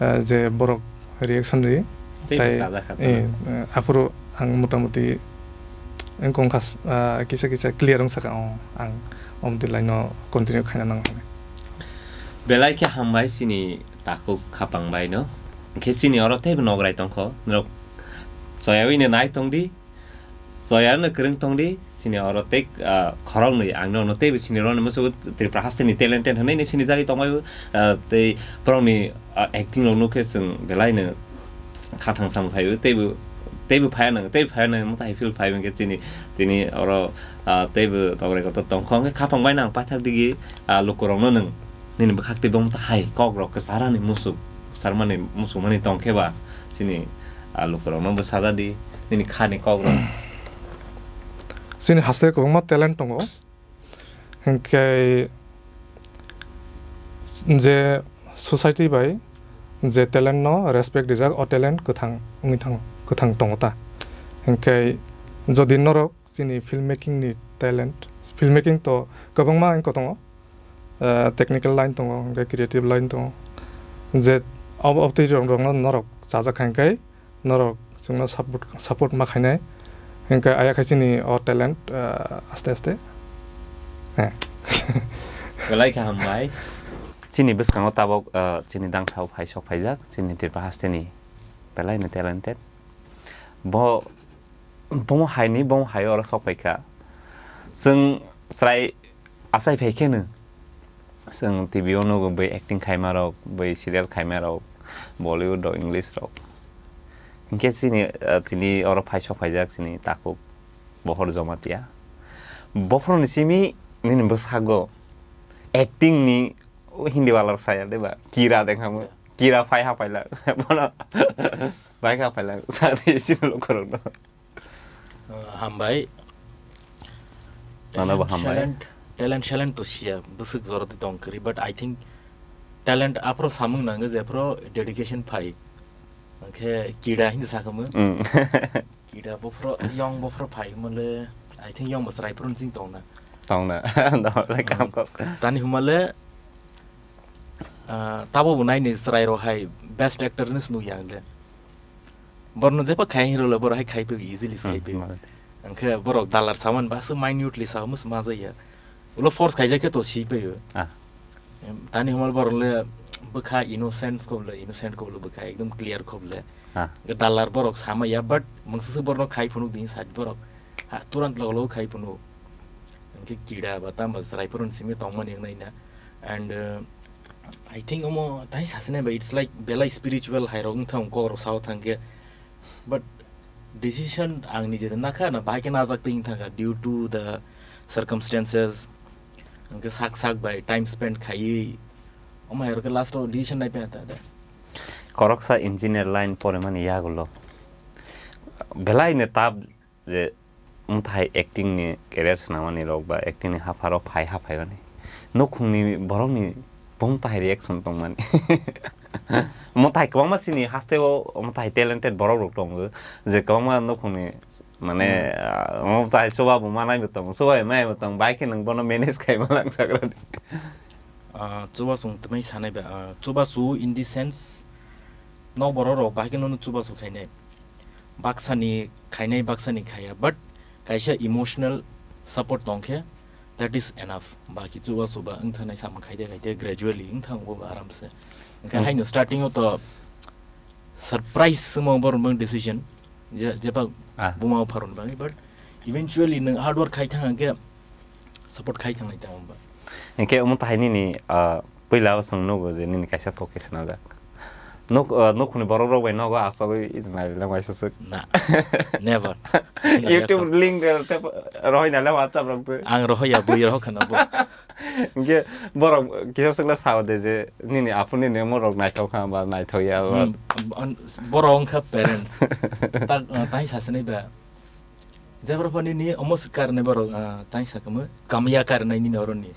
eh, je borok reaction ri, Tei tei, bwsa jakha eh, tono. Eh, aphuru ang motamuti wngkha, ah, kisa kisa clear wngsa kha, oh, ang omtwi line no continue khaina nango hinwi. Belai khe hambai chini takhuk khapang bai no. Hwnkhe chini oro teibo nograi tongkho. Norok Soyawi no nai tongdi, soya no kwrwng tongdi, chini oro tei, ah, khoroknwi ang nono teibo chini roni musugo Tripura hasteni talented hwnwi ni sinijagwi tongmai, ah, tei borokni, ah, acting rok nukhe chwng belai no khathang samung phaiwi teibo, teibo phaiya nang, teibo phaiya nang, mwtai feel phaiwi hwnkhe chini, tini oro, ah, teibo tograi kotor tongkho hwnkhe khapang bai nang paithak digi, ah, lukurokno nwng nini bwkhak tei bongtha hai kokrok kwcharani musuk, kwcharmani musukmani tongkhe ba chini, ah, lukurokno bwsajadi nini khani kokrok. Chini haste kwbangma talent tongo, hinkhe je society bai je talent no respect rijak, o talent kwthang wngwi thango, kwthang tongo ta. Hinkhe jodi norok chini film making ni talent, film making to kwbangma wngkha tongo, eh, technical line tongo, hwnkhe creative line tongo. Je ob-, obtwi rok, rokno norok chajak kha hwnkhe norok chwngno support, support ma khainai. Hwnkhe aya khe chini o talent, eh, aste aste. Heh. Belai kha hambai. Chini bwskango tabok, eh, chini dangsao phai sok phaijak, chini Tripura hasteni belai no talented. Bo Bomo haini, bomo hai oro sok phaikha. Chwng chwrai achai phai kheno, chwng T V o nugo bai acting khaima rok, bai serial khaima rok, Bollywood rok, English rok. Hinkhe chini, ah, tini oro phai sok phaijak chini takhuk Bohor Jomatia. Bophoroni simi nini bwsakgo acting ni o Hindi wala rok saya de ba, Kira de khamu. Kira phai ha phaila. Bono bai kha phaila. Sadi sini lukurokno. Uh, hambai. Nono bo talent, hambai. Talent, talent, talent to siya, bwswk jora twi tong kwrwi, but I think talent aphro samung nango, jephro dedication phai. Hwnkhe kida hindi sakhamu. Mm. Kida bophro, yong bophro phai humale, I think yong bo chwrai phro nsing tongna. Tongna. Dawai kam kok. Tani humale, ah, tabo bo naini chwrai rok hai best actor hinwi swnuk yang le. Borno jephru khai hero le, borok hai khai paibo, easily khai paibo. Hmm, mane. Hwnkhe borok dalar saman ba aswk minutely saman se ma jaya. Ulo force khaijak khe to si paibo. Ah. Em, tani humal borok le bwkha innocent kobole, innocent kobole bwkha ekdom clear kobole. Ah. Dalar borok sama ya, but mungsa se borno khai phunuk dini side borok. Ha, turant logo logo khai phunuk. Hwnkhe kida ba tamo chwrai phuru simi tongmani wngnai na. And, uh, I think omo tai sasine ba, it's like belai spiritual hai rok wngthang kok rok sao thangkhe. But decision ang nije nakha na bahai khe najak twi wngthangkha due to the circumstances. Hwnkhe sak sak bai time spend khaiwi omo hai rok khe last o decision nai paiya ta da. Koroksa engineer line porimani yagulo belai no tough je mwtai acting ni career swnamani rok ba acting ni hapha rok phai haphaimani nukhungni borokni bo mwtai reaction tongmani. Mwtai kwbangma chini haste o mwtai talented borok rok tongo je kwbangma nukhungni mane Hmm. ah, mwtai chuba bo manai bo tongo chuba bai mai bo tongo bai khe nwng bono manage khai ma lang sakrani. Ah, chubachu wng twi sanai ba, ah, chubachu in the sense, nok borok rok bahai khe nono chubachu khainai. Baksani khainai, baksani khaiya, but kaisa emotional support tongkhe, that is enough. Baki chubachu ba wngthanai samung khaide khaide gradually wngthang bo aramse. Hwnkhe Hmm. haino starting o to surprise wngmo borok bang decision, je, jeba Ah. buma pharoni bagwi, but eventually nwng hard work khai thang hwnkhe support khai thangnai tamo ba. Hwnkhe omo tahai nini, ah, puila o chwng nugo je nini kaisa toke swnajak. Nuk, ah, nukhungni borok rok bai nogo achogwi nailai waisa swk. Na, never. YouTube link, eh, tep-, rohoi nailai WhatsApp rok twi. Ang rohoya, bui rohor khana bo. Hwnkhe borok kisa swkla sao de je nini aphuru nini omo rok naithok kha ba naithok ya ba. Hmm, an-, borok wngkha parents. Tak, ah, tai sasinai ba. Jebra phone ni omo se karne borok, ah, tai sakamo kamya karnai nini oroni.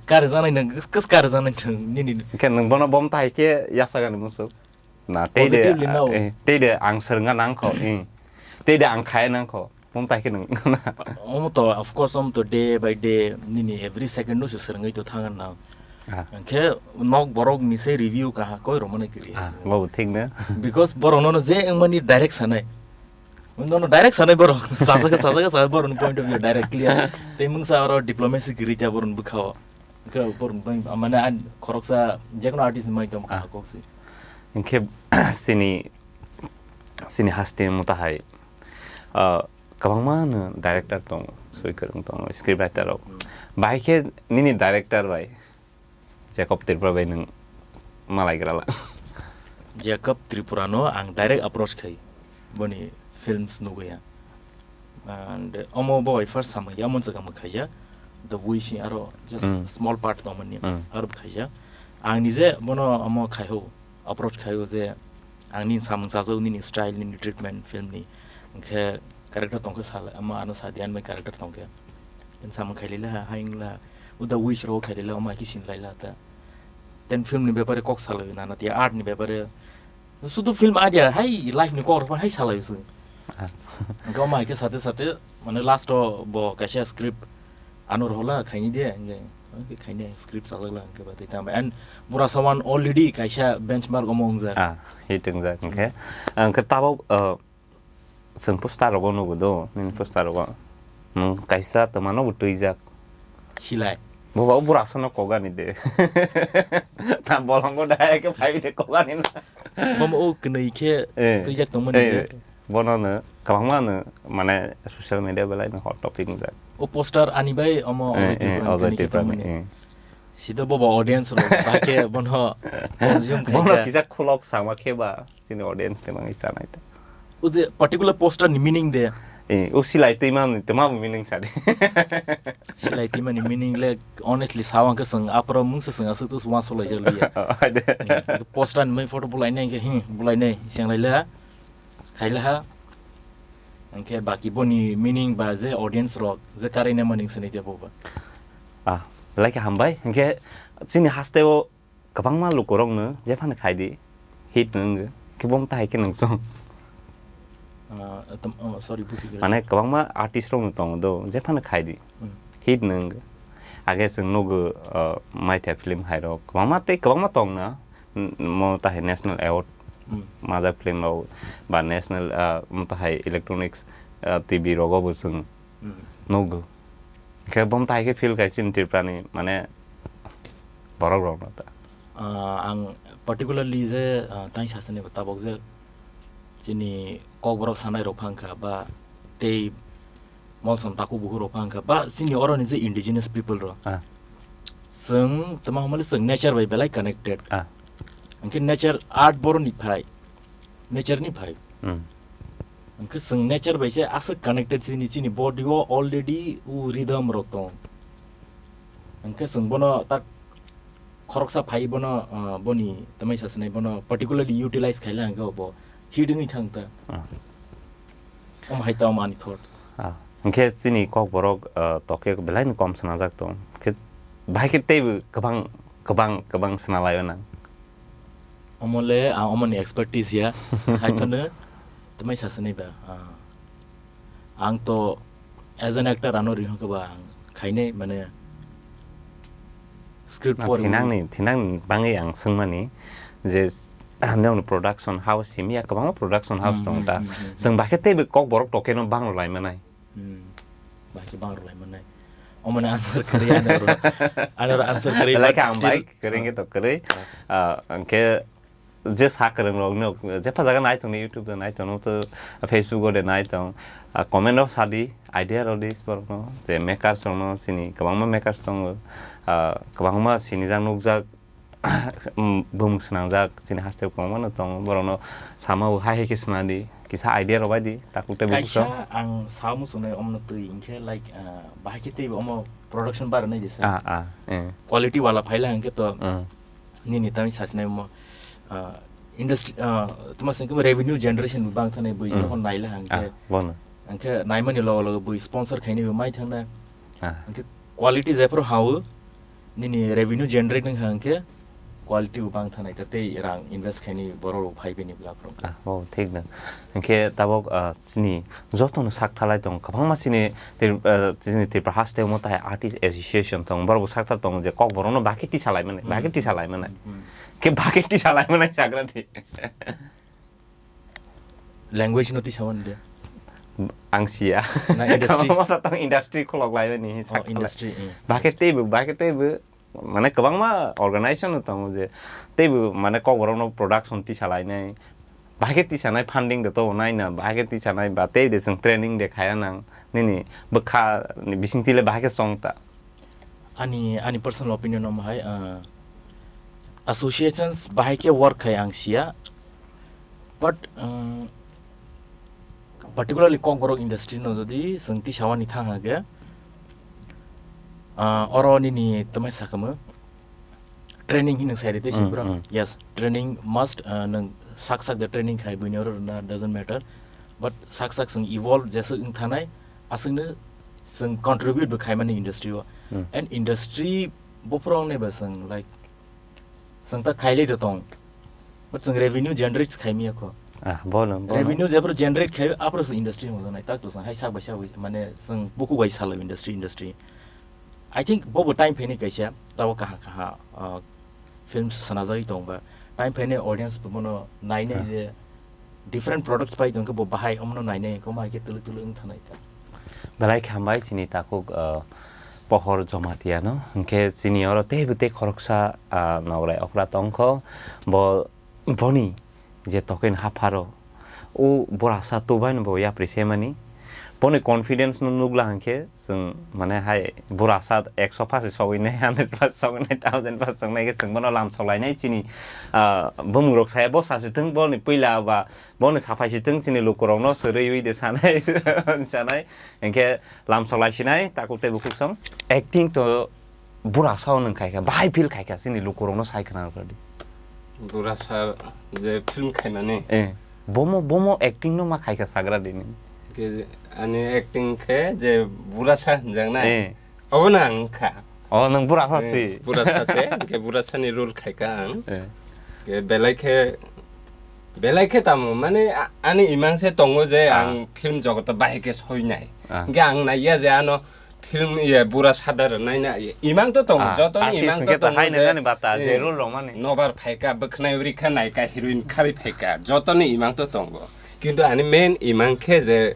Kar janai nang, kus, kus kar janai nang nini. Hwnkhe nwng bono bom tai khe yasagani musuk. Na, tei de, Positively now. Eh, tei de ang swrwngna nangkho, eh. Tei de ang khaya nangkho. Bom tai khe nwng. Omo to, of course, omo to day by day, nini every second no se swrwngwi to thang na. Ah. Hwnkhe nok borok ni se review kaha koi romani kiri. Ah, bo thik na. Because borok no je wngmani direct sanai. Nono direct sanai borok, sajak, sajak, sajak borok ni point of view direct clear. Tei mungsa oro diplomacy kwrwi ta borok ni bwkhao. Hwnkhe borok ni bai, mane, ani khoroksa jekno artist ni mai tong Ah. kha kok se. Hwnkhe sini, sini haste mwtai, ah, kwbangma no director tong, soi kwrwng tong, script writer rok. Hmm. Bahai khe nini director bai Jacob Tripura bai nwng malai gra la. Jacob Tripura no ang direct approach khai, boni films nugwi ang. And omo bo bai first samung ya, omo jaga mo khaiya, The Wish ni aro just Mm. small part tongmani, Mm. aro bo khaiya. Ang nije bono omo khai ho, approach khai ho je ang nini samung chajak, nini style, nini treatment film ni, hwnkhe character tongkhe sala, omo ano sa di, ani bai character tongkhe. Then samung khailai laha, ha wngla, o The Wish rok khailai laha, omo hai khe sinlai laha ta. Then film ni bepare kok salai nana tia, art ni bepare. Sudu film idea, hai life ni kok rok hai salai su. Ah. Hwnkhe omo hai khe sate sate, mane last o bo kaisa script ano rohla khaini de, hwnkhe, hwnkhe khaini script sajak la hwnkhe ba tei tamo. And Bura Sawan already kaisa benchmark omo wngjak. Ah, hit wngjak hwnkhe. Hwnkhe tabok, uh, Chwng poster rogo nugo do, nini poster rogo. Nwng kaisa twmano bo twijak. Silai. Bo ba bura sono kogani de. Ta bolongo dai ke phai de kogani na. Bomo o kwnwi khe Eh, twijak tongmani eh, de. Bono no kwbangma no mane social media belai no hot topic wngjak. O poster ani bai omo Eh, Ojoi eh, Tripura ni Ojoi kwnwi khe Tripura ni, tongmani. Eh. Sida bobo audience rok ba khe bono consume khai Bono kha. Kisa khulok sama khe ba. Chini audience ni bagwi chanai ta. O je particular poster ni meaning de. Eh, o silai twi ma ni, twi ma bo meaning sa de. Silai twi ma ni meaning le honestly sa wang khe chwng aphro mungsa chwng aswk tus uansuk lai jak liya. Oh, de. Eh, poster ni mai photo bulai nai khe, hmm, bulai nai, seng lai le ha, khai le ha. Hwnkhe baki boni meaning ba je audience rok je karai nai mani sini de bo ba. Ah, belai khe hambai. Hwnkhe chini haste o kwbangma lukurokno jephano khai di, hit no wngwi, khe bo motha hai khe nung chong. Ah, tom-, oh, sorry, busi gari. Mane kwbangma artist rokno tongo do, jephano khai di, Hmm. hit no wngwi. Age chwng nugo, ah, Maithai film hai rok, kwbangma tei kwbangma tong na, n-, mo tahai national award Hmm. majak film rok, ba national, ah, mo tahai electronics, ah, T V rogo bo chwng Hmm. Nugo. Khe bo motha hai khe feel khai chini Tripura ni, mane, borok rok no ta. Ah, ang particularly je, ah, tang sasani bo tabok je chini Kokborok sanai rok phang kha ba tei Molsom takhuk bukhuk rok phang kha ba chini oro ni je indigenous people rok. Ah. Chwng tama hwnmale chwng nature bai belai connected. Ah. Hwnkhe nature art boroni phai, nature ni phai. Hmm. Hwnkhe chwng nature bai se aswk connected chini, chini body o already o rhythm rok tong. Hwnkhe chwng bono tak khoroksa phai bono, ah, boni tamai sasinai bono particularly utilize khaila hwnkhe obo hit wngwi thang ta. Ah. Omo hai tamo ani thought. Ah, hwnkhe chini kokborok, ah, tokhe belaino kom swnajak tong. Khe bahai khe teibo kwbang, kwbang, kwbang swnalaio nang. Omole, ah, omoni expertise ya. Haiphano tamai sasinai ba. Ah. Ang to as an actor ano ri hwnkhe ba ang khainai mane script Ah, pori thinangni, thinangni bangwi ang swngmani je, ah, nokni production house simi ya kwbangma production house Hmm, tong hmm, ta. Hmm, hmm, hmm. Chwng bahai khe teibo kokborok tokeno bang rwlai manai. Hmm. Bahai khe bang rwlai manai. Omoni answer kwrwi anoro, anoro answer kwrwi, Belai but khe ang still bai kwrwi khe to kwrwi. Ah. Ah, hwnkhe je sa kwrwng rok no jepha jaga nai tong YouTube de nai tong to Facebook o de nai tong. Ah, comment o sadi idea rodi borok no je makers rok no chini kwbangma makers tongo. Ah, kwbangma sinijak nukjak, um, bumung swnamjak chini haste kwbangma no tongo, borok no sama o hai hai khe swnam di, kisa idea rw bai di, takhuk tei bukhuk rok. Kaisa ang sa muchungnai omno twi hinkhe, like, ah, bahai khe teibo omo production bar nai di sa. Ah, ah, eh. Quality wala phaila hinkhe to, Hmm. nini tamni sasinai mo, ah, industry, ah, tuma sengkhe revenue generation bang thanai bui Hmm. jokhon naila hinkhe. Ah, bono. Hinkhe naimani logo logo bui sponsor khainai bo mai thangna. Ah. Hinkhe quality jephru hao, nini revenue generate wngkha hwnkhe quality bo bang thanai ta tei rang invest khainai borok rok phai bini bwla phuru. Ah, oh, thik na. Hinkhe tabok, ah, chini jotono sak thalai tong, kwbangma chini Tri-, ah, chini Tripura haste omo tai artist association tong, borok bo sak thar tong je kokborok no bahai khe tisa lai mani, bahai khe Hmm. tisa lai mani. Hmm. Khe bahai khe tisa lai mani sagra di. Language no tisa mani de. Ang siya. Na industry. Masa tong industry khulok lai mani, Oh, sak thalai. Industry, eh. Bahai khe teibo, bahai khe teibo. Mane kwbangma organization no tongo je teibo mane kokborok no production tisa lainai, bahai khe tisanai funding de to nai na, bahai khe tisanai ba tei de chwng training de khaya nang, nini bwkha ni bising tile bahai khe chong ta. Ani, ani personal opinion omo hai, ah, associations bahai khe work khai ang siya, but, ah, particularly kokborok industry no jodi chwng tisa wani thang hage, ah, oro nini tamai sakamo training hinwi sai rite si Mm, bro. Mm. Yes, training must, ah, nwng sak sak de training khai buini oro na doesn't matter, but sak sak chwng evolve jeswk wng thanai aswkno chwng contribute bo khaimani industry o. Mm. And industry bophuru wngnai ba chwng, like, chwng ta khailai de tong. But chwng revenue generate khaimya kho. Ah, bono, bono. Revenue jebro generate khai, aphuru chwng industry ni mujungnai, tak to chwng hai sak bai sak bai, mane chwng bukhuk bai salai industry, industry. I think bobo time phaini kaisa, tabo kaha kaha, ah, films sanajagwi tong ba. Time phaini audience bo bono nainai Ah. je different products pai tongkhe bo bahai omono nainai, koma hai khe twlwk twlwk wng thanai ta. Belai khe hambai chini takhuk, ah, Pohor Jamatia no. Hinkhe chini oro teibo tei khoroksa, ah, nograi okra tongkho. Bo, boni je tokin hapharo, o borasa tubaino bo yapri semani. Boni confidence no nukla hinkhe chwng mane hai borasa ekso pass sogwi nai, hundred pass sogwi nai, thousand pass sogwi nai khe chwng bono lam soglainai chini, ah, bumung rok saya bo sasi thung boni puila ba Bono saphai si tong chini lukurokno soriwi de sanai, sanai. Hinkhe lamsok lai sinai, takhuk tei bukhuk song. Acting to burasa o nwng khaikha, bahai feel khaikha chini lukurokno sai khna rwdi. Burasa je film khaimani? Eh, bomo, bomo acting no ma khaikha sagra dini. Ke ani acting khe je burasa hinjak na? Eh. Obo no ang wngkha. O, nwng burasa Eh, si. Burasa se, hinkhe burasa ni role khaikha ang. Eh. Ke belai khe, belai khe tamo, mane, a-, ani imang se tongo je Ah. ang film jogoto bahai khe soinai. Ah. Hinkhe ang naiya je ano film, iye, burasa da rwnai na, iye. Imang to tongo, Ah, joto ni artist imang to hinkhe to tongo hai je, nang ani bata, je eh, role rwmani. Nobar phaikha, bwkhnai rikha, naikha, heroine kharwi phaikha, joto ni imang to tongo. Kintu ani main imang khe je,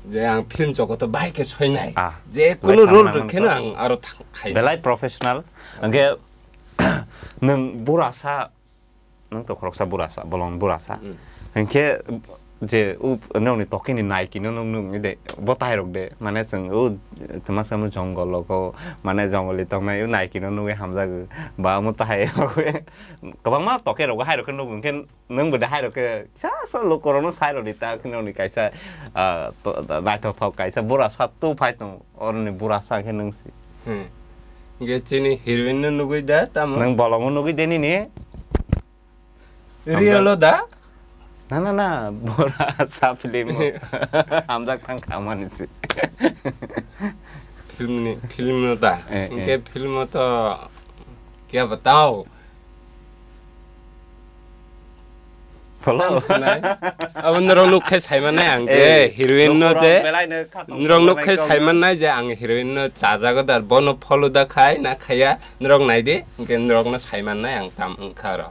je ang film jogoto bahai khe soinai. Ah, je belai kunu role samung rwkheno nangmani ang aro thang-, khainai. Belai professional. Hwnkhe nwng burasa, nwng to khoroksa burasa, bolong burasa. Hmm. Hwnkhe je u nokni tokeni naikino nuk nuk de bo tai rok de mane chwng u tma samo jongol logo mane jongol ni tongnai u naikino nugwi hamjago ba omo tai kwbangma toke rogo hai rok khe nuk hwnkhe nwng bo de hai rok khe kisa so lukorokno sai rodi ta nokni kaisa ah, to- naithok thok kaisa bura sa tu phai tong oroni bura sa khe nwng si Hmm. Ge chini heroine no nugwi da tamo. Nwng bolongo nugwi de nini. Real o da? Na na na bura sa film o. Hamjak thang khamani si. Film ni film no da. Eh, eh. Ke film o to kya batao. Pholo. Tam sanai. Abo norok nuk khe saimanai ang je heroine no je. Belai no khatong norok nuk khe saimanai je ang heroine no chajago da bono follow da khai na khaya norok nai di. Hwnkhe norok no saimanai ang tam wngkha ro.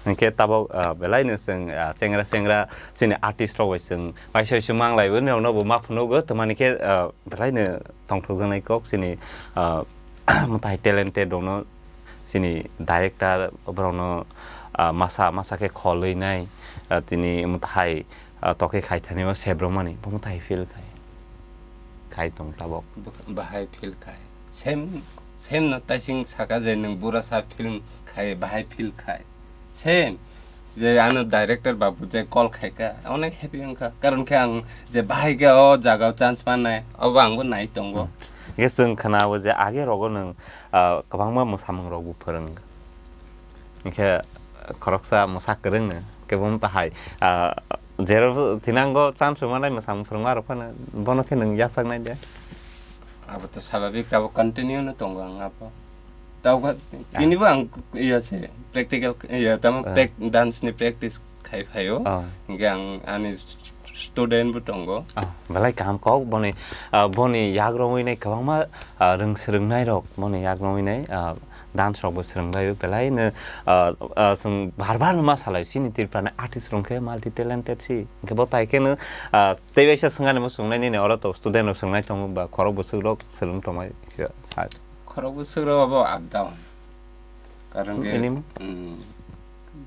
Hwnkhe tabok ah, belai no chwng ah, chengra chengra chini artist rok bai chwng paisa paisa manglai bo norok no bo ma phunugo tamani khe ah, belai no tongthokjaknai kok chini ah, mwtai talented rok no chini director borokno ah, masa masa khe kholwi nai ah, tini mwtai ah, tokhe khai thani o sebromani bo mwtai feel khai khai tong tabok. Bahai feel khai same same no taising saka je nwng bura sa film khai bahai feel khai same je ano director babu je call khai ka onek happy wngkha karon khe ang je bahai khe o jaga o chance mannai obo ang bo nai tongo. Hwnkhe chwng khna o je age rogo nwng ah, kwbangma mwsamung rok bo phwrwng. Hwnkhe khoroksa mwsa kwrwngno kebo wng tahai ah, jero thinango chance rwmanai mwsamung phwrwngma rok phano bono khe nwng yachaknai de. Abo to sababik tabo continue no tongo ang abo. Tabo tinibo ang iya se practical iya tamo Ah. prac- dance ni practice khai phaio. Ah. Hingke ang ani student bo tongo. Ah, belai kaham kok boni ah, boni yak romwi nai kwbangma ah, rwng swrwngnairok boni yak romwi nai ah, dance rokbo swrwnglaio belaino ah, ah, chwng bar bar no ma salai chini Tripura ni artist rok khe multi talented si hwnkhe bo tai kheno ah, tei waisa swngani bo swngnaini oro to student rok swngnaithok ba khorok bwswk rok swrwng tongmai khe sa. Khorok bwswk rok abo up down. Karon khe Minimum? mm,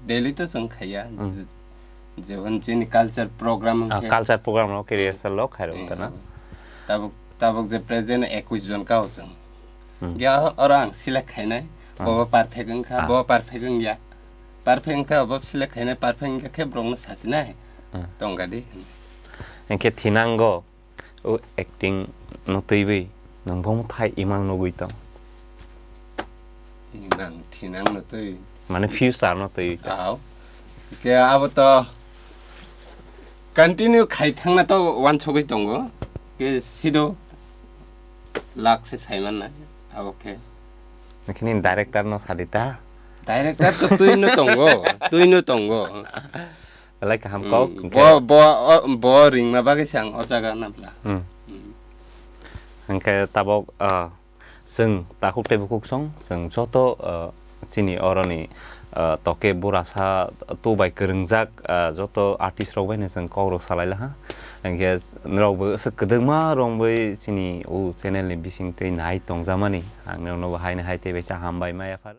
daily to chwng khaiya. Mm. Je- Jehon chini culture program Ah, hwnkhe culture program rok khe rehearsal rok khairok Eh, kana. Tabuk tabuk je present ekush jon kao chwng. Hmm. Ya oro ang select khainai. Ah. Bo perfect wngkha, Ah. Bo perfect wngya. Perfect wngkha bo select khainai, perfect wngya khe borokno sachinai. Hmm. Tongkha di. Hwnkhe thinango. O acting no twiwi nwng bomo thai imang nugwi tong. Imang thinang no twi. Mane future no twi. Aw. Ke abo to continue khai thangna to wansugwi tongo. Ke sido lak se saiman na abo khe. Nokini director no sadita. Director to twi no tongo, twi no tongo. Belai kaham kok, hwnkhe bo, bo, o, bo ringma bagwi se ang o jaga nabla. Hmm. Hmm. Hwnkhe tabok, ah, chwng takhuk tei bukhuk song, chwng joto, ah, chini oroni, ah, toke burasa tu bai kwrwngjak, ah, joto artist rok bai no chwng kok rok salai laha. Hwnkhe norok bo aswk kwdwkma romwi chini o channel ni bising twi nai tongjamani. Ang norok no bo hai no hai tei bai cha hambai ma yaphar.